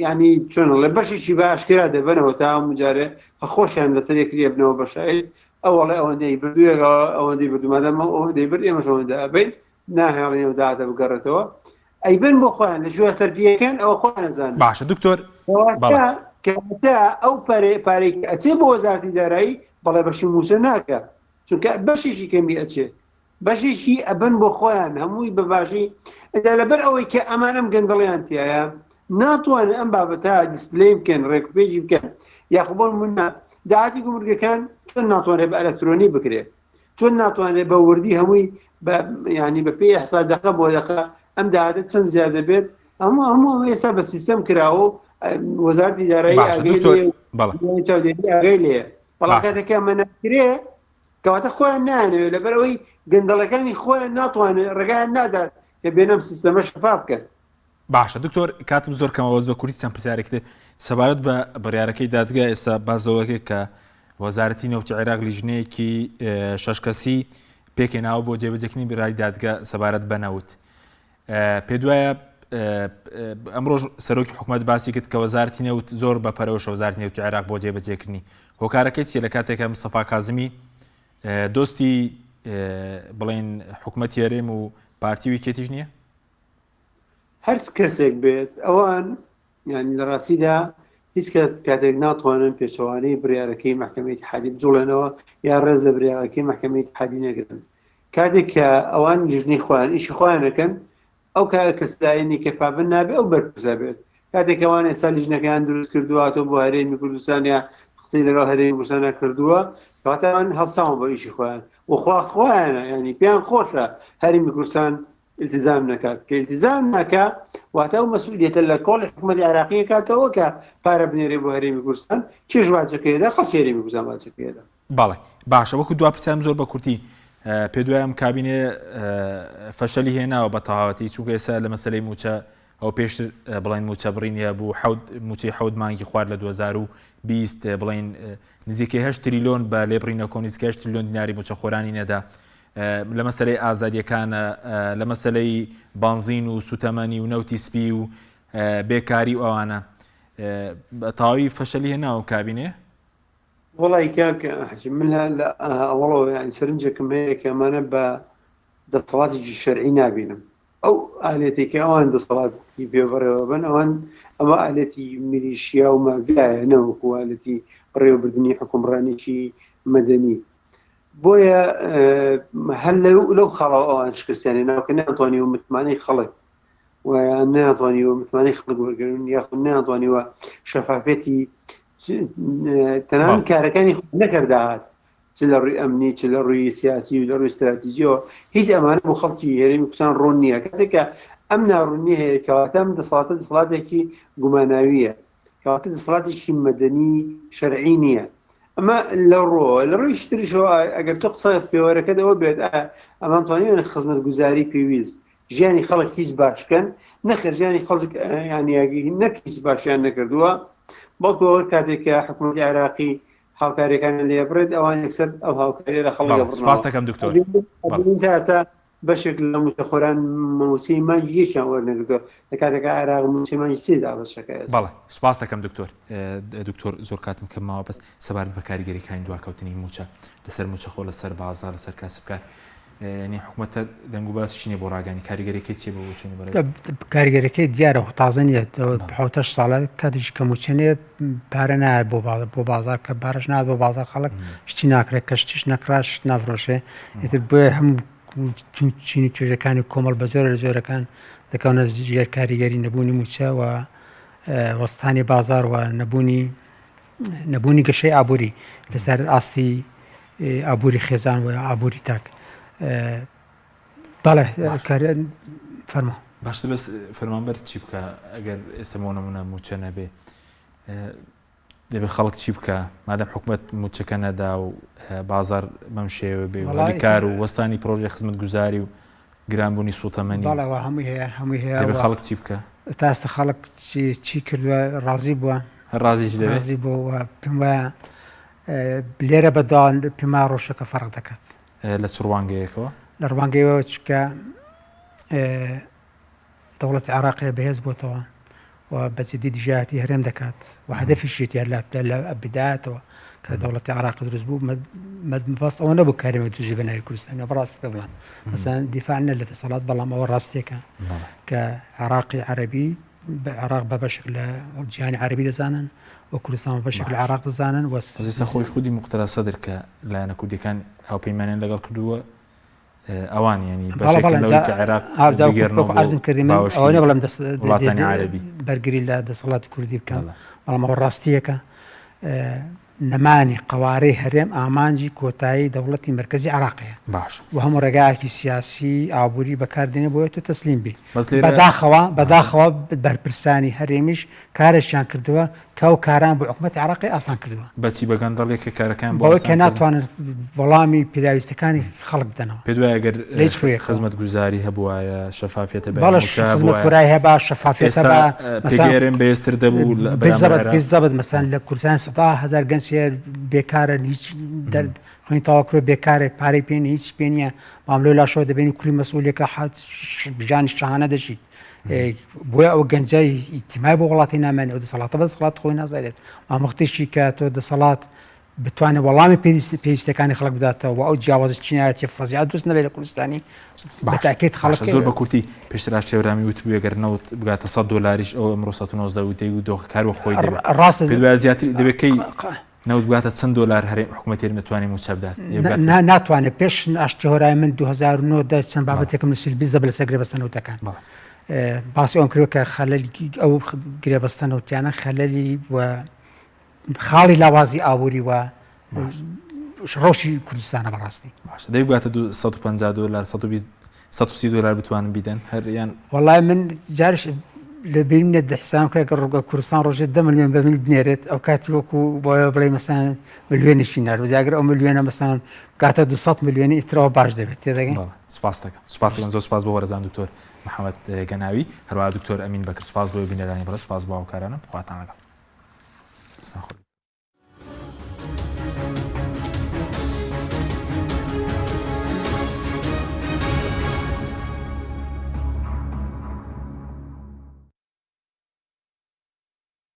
ینی چۆن ڵێ بەشێکی بە ئاشکرا دەبنەوە تا مجارێ خۆشیان لەسەر یەکتری بنەوە بەشایت ئەوەڵێ ئەوەندەی بردووە ئەوەندەی بردومادەمە ئەوەندەی برد ئێمەش ئەوەندە ئەبین ناهێڵین و داهاتە بگەڕێتەوە ئەیبن بۆ خۆیان لە ژوە سەرپیەکەن ئەوە خۆیان نەزانن باشە دکتۆر کەواتە ئەو پارێ پارێک ئەچێ بۆ وەزارتی دارایی بەڵێ بەشی مووچە ناکە چونکە بەشێکی کەمی ئەچێ بەشێکی ئەبەن بۆ خۆیان هەمووی بە باشی ئەجا لەبەر ئەوەی کە ئەمان ئەم گەندەڵیان تایە ناتوانن ئەم بابەتە display بکەن ڕێکوپێکی بکەن یاخۆ بۆ نمونە داهاتی گومرگەکان چۆن ناتوانێت بە ئەلکترۆنی بکرێت چۆن ناتوانێت بە وردی هەمووی بە ینی بە پێی ئەحسا دەقە بۆ دەقە ئەم داهاتە چەند زیاد دەبێت هەموو هەموو ئێستا بە سیستەم کراوە و وەزارتی دارایی باشە ئاگای دکتۆر لێیە و بەڵێ چاودێری ئاگای لێیە بەڵام باشە کاتێک ئەمە ناکرێ. کەواتە خۆیان نایانەوێت لەبەر ئەوەی گەندەڵەکانی خۆیان ناتوانێت ڕێگایان نادات کە بێنەم سیستەمە شەفاف بکەن. باشە دکتۆر کاتم زۆر کەمە بەس بە کورتی چەند پرسیارێک تر سەبارەت بە بڕیارەکەی دادگا ئێستا باس لەوەکەی کە وەزارەتی نەوتی عێراق لیژنەیەکی شەش کەسی پێکهێناوە بۆ جێبەجێکردنی بڕیاری دادگا سەبارەت بە نەوت پێ دوایە ئەمڕۆژ سەرۆکی حکوومەت باسی کرد کە وەزارەتی نەوت زۆر بە پەرۆشە وەزارەتی نەوتی عێراق بۆ جێبەجێکردنی هۆکارەکەی چیە لە کاتێکە مستەفا کازمی دۆستی بڵێن حکوومەتی هەرێم و پارتی و یەکێتیش نییە؟ هەر کەسێک بێت ئەوان یعنی لە ڕاستیدا هیچ کەس کاتێک ناتوانن پێچەوانەی بڕیارەکەی مەحکەمەی ئیتحادی بجوڵێنەوە یا ڕێز لە بریارەکەی مەحکەمەی ئیتحادی نەگرن کاتێک کە ئەوان لیژنەی خۆیان ئیشی خۆیان دەکەن ئەو کەس لایەنی کە پابەند نابێ ئەو بەرپرسە بێت کاتێک ئەوان ئێستا لیژنەکەیان دروست کردووە هاتۆ بۆ هەرێمی کوردستان یا قسەی لەگەڵ هەرێمی کوردستانە کردووە کەواتە ئەوان هەڵساون بە ئیشی خۆیان و خوا خۆیانە ینی پێیان خۆشە هەرێمی کوردستان التزام نەکات کە التزام ناکا واتە ئەو مەسئولیەتە لە کۆڵی حکوومەتی عێراقی کاتەوە کە پارە بنێرێ بۆ هەرێمی کوردستان کێش باجەکەیدا خەڵکی هەرێمی کوردستان باجەکەیدا بەڵێ باشە وەکو دوا پرسیارم زۆر بە کورتی پێ دوای ئەم کابینێ فەشەلی هێناوە بە تەواوەتی چونکە ئێستا لە مەسلەی موچە ئەو پێشتر بڵێن موچە بڕینی هەبوو حەوت موچەی حەوت مانگی خوارد لە 2020 بڵێن نزیکەی 8 تریلیۆن بە لێبڕینەکۆ نزیکەی 8 تریلیۆن دیناری موچەخۆرانی نەدا لە مەسلەی ئازادیەکانە لە مەسلەی بانزین و سوتەمەنی و نەوتی سپی و بێکاری و ئەوانە بە تەواوی فەشەلی هێناوە کابینێ وەڵی کاک حەجی من لە ئەوەڵەوە یانی سەرنجێکم هەیە کە ئەمانە بە دەسەڵاتێکی شەرعی نابینم ئەو ئالێتێک کە ئەوان دەسەڵاتی پێ بەڕێوەبن ئەوان ئەمە ئالێتی میلیشیا و مافیایە نەوەکو ئالێتی بەڕێوەبردنی حکومڕانێکی مەدەنی بۆیە هەر لەو خاڵەوە ئەوان شکستیان ناوکە ناتوانانی و متمانەی خەڵک و ناتوانیوە متمانەی خەڵک وەرگرن یاخود ناتوانیوە شەفافێتی تەنان کارەکانی نەکرداهات چ لە ڕووی ئەمنی چ لە ڕووی سیاسی و لە ڕووی استراتیژیەوە هیچ ئەمانە بۆ خەڵکی هەرێمی کوردستان ڕوون نییە کاتێک کە ئەم ناڕوونی هەیە کەواتە ئەم دەسەڵاتە دەسەڵاتێکی گوماناویە کەواتە دەسەڵاتێکی مەدەنی شەرعی نییە ئەمە لە ڕۆ لە ڕووی شتریشەوە ئەگەر تۆ قسە پێوەرەکەت ئەوە بێت ئەمان توانیویانە خزمەتگوزاری پێویست ژیانی خەڵک هیچ باشکەن نەخێر ژیانی خەڵک ینی نەک هیچ باشیان نەکردووە بەڵکو ئەوە کاتێک کە حکوومەتی عێراقی هاوکاریەکان لێبڕێت ئەوان یەکسەر ئەو هاوکاریە لە خەڵک سپاس دەکەم دکتۆر تا ئێستا بەشێک لە مووچەخۆران مووچەی مانگی یەکیان وەرنەگرتووە لە کاتێکا عێراق مووچەی مانگی سێ دابەشەکە ئێستا. بەڵێ سوپاس دەکەم دکتۆر. دکتۆر زۆر کاتم کەم ماوە بەس سەبارەت بە کاریگەریەکانی دواکەوتنی مووچە لەسەر مووچەخۆر لەسەر بازاڕ لەسەر کاسبکار یعنی حکومەتە دەنگ و باس چینە بۆ ڕاگەانی کاریگەریەکەی چیە بۆ بۆچوونی بەڕێز؟ کاریگەریەکەی دیارە خۆ تازە نییە حوتەش ساڵە کاتێکی کە مووچە نییە پارە نایە بۆ بازاڕ بۆ بازاڕ کە پارەش نایە بۆ بازاڕ خەڵک شتی ناکرێت کە شتیش نەکڕا شت نافرۆشێ ئیتر بۆیە هەموو چین و توێژەکانی کۆمەڵ بە جۆرە لە جۆرەکان دەکەونە ژێر کاریگەری نەبوونی مووچە و وەستانی بازار و نەبوونی نەبوونی گەشەی ئابووری لەسەر ئاستی ئابووری خێزان و ئابووری تاک بەڵێ فەرمو باشتر بەس فەرمانبەر چی بکە ئەگەر ئێستا بۆ نمونە مووچە نەبێ دەبێ خەڵک چی بکا مادەم حکومەت مووچەکە نەدا و بازاڕ بەم شێوە بێ و هەلی کار و وەستانی پرۆژەی خزمەتگوزاری و گرانبوونی سووتەمەنی بەڵێ وا هەمووی هەیە هەمووی هەیە دەبێ خەڵک چی بکا؟ تا ئێستا خەڵک چی چی کردووە ڕازی بووە هەر ڕازیش دەبێ ڕازی بووە و پێم وایە لێرە بەدوا پێم وایە ڕەوشەکە فەرق دەکات. لە چ ڕوانگەیەکەوە؟ لە ڕوانگەیەوە چونکە دەوڵەتی عێراقی بەهێز بۆتەوە و بە جدی دژایەتی هەرێم دەکات و هەدەفیشیەتی هەر لە بدایەتەوە کە دەوڵەتی عێراق دروست بوو مەبەست ئەوە نەبوو کارێمە دژی بە ناوی کوردستان بەڕاستی بڵێم مەسەن دیفاع نە لە دەسەڵات بەڵام ئەوە ڕاستیەکە کە عێراقی عەرەبی بە عێراق بە بەشێک لە جیهانی عەرەبی دەزانن و کوردستان بە بەشێک لە عێراق دەزانن و ئێستا خۆی خودی موقتەدا سەدر کە لایەنە کوردیەکان هاوپەیمانیان لەگەڵ کردووە ئەوان یانی بەشێکن لەوەی کە عێراق بگێڕنەوە بۆ باوەشی وڵاتانی عەرەبی. بەرگری لە دەسەڵاتی کوردی بکەم بەڵام ئەوە ڕاستییەکە. نەمانی قەوارەی هەرێم ئامانجی کۆتایی دەوڵەتی مەرکەزی عێراقیە باشە. و هەموو ڕێگایەکی سیاسی ئابووری بەکار دێنێ بۆیە تۆ تەسلیم بی. بەس لێرە بەداخەوە بەداخەوە بەرپرسانی هەرێمیش کارێکیان کردووە کە ئەو کارەیان بۆ حکومەتی عێراقی ئاسان کردووە. بەچی بە گەندەڵیە کە کارەکەیان بۆ بەوەی کە ئاسان کردن؟ ناتوانن وەڵامی پێداویستەکانی خەڵک بدەنەوە. پێت وایە گەر لە هیچ ڕوویەکەوە. خزمەتگوزاری هەبووایە، شەفافیەت هەبایە، بەڵێ مووچە هەبووایە، خزمەتگورای هەبا، شەفافیەت ئێستا هەبا، مەسەلەن پێگەی هەرێم بەهێزتر دەبوو لە بەرامبەر بالضبط عێراق؟ بالضبط مەسەلەن لە کوردستان سەدا هەزار گەنج هەیە بێکارن هیچ دەر خوێن تەواو کردووە بێکارە پارەی پێ نییە هیچی پێ نییە بەڵام لەو لاشەوە دەبینی کوڕی مەسئولێکە حەت ژیانی شاهانە دەژیت بۆیە ئەو گەنجە ئیتیمای بۆ وڵاتی نامێنێ ئەو دەسەڵاتە بە دەسەڵات خۆی نازانێت بەڵام وەختێکی کە تۆ دەسەڵات بتوانێت وەڵامی پێویستەکانی خەڵک بداتەوە و ئەو جیاوازی چینایەتی فەزیعە دروست نەبێت لە کوردستانی بەتاکیت خەڵک زۆر بە کورتی پێشتر ئاشتێورامی وتبووی گەر نەوت بگاتە 100 دۆلاریش ئەو ئەمڕۆ 119 وتەی و دۆخەکار وە خۆی دەبێت ڕاستە پێت وایە زیاتر دەبێت کەی نەوت بگاتە چەند دۆلار هەرێم حکوومەت هەرێم دەتوانێت مووچە بدات ناتوانێت پێش ئاشتی هۆرای من 2009 دە چەند بابەتێکم نووسی بیزە لەسەر گرێبەستە نەوتەکان باسی ئەوم کردوە کە خەلەلی ئەو گرێبەستە نەوتیانە خەلەلی و خاڵی لاوازی ئابووری و ڕەوشی کوردستانە بەڕاستی. باشە دەی بگاتە 150 دۆلار 120 130 دۆلار بتوانن بیدەن هەر یان وەڵای من جارش لە بیرم نێت حساب کە گەر ڕووگە کوردستان ڕۆژێ دە ملیۆن بە مل بنێرێت ئەو کاتی وەکو بۆیە بڵێ مەسان ملیۆنێکی نارد جاگەر ئەو ملیۆنە مەسان بگاتە 200 ملیۆنی ئیترەوە باش دەبێت تێدەگەین بەڵێ سپاس دەکەم سپاس دەکەم زۆر سپاس بۆ بەڕێزان دکتۆر محەممەد گەناوی هەروەها دکتۆر ئەمین بەکر سپاس بۆ بینەرانی بەڕێز سپاس بۆ هاوکارانم خواتان لەگەڵ.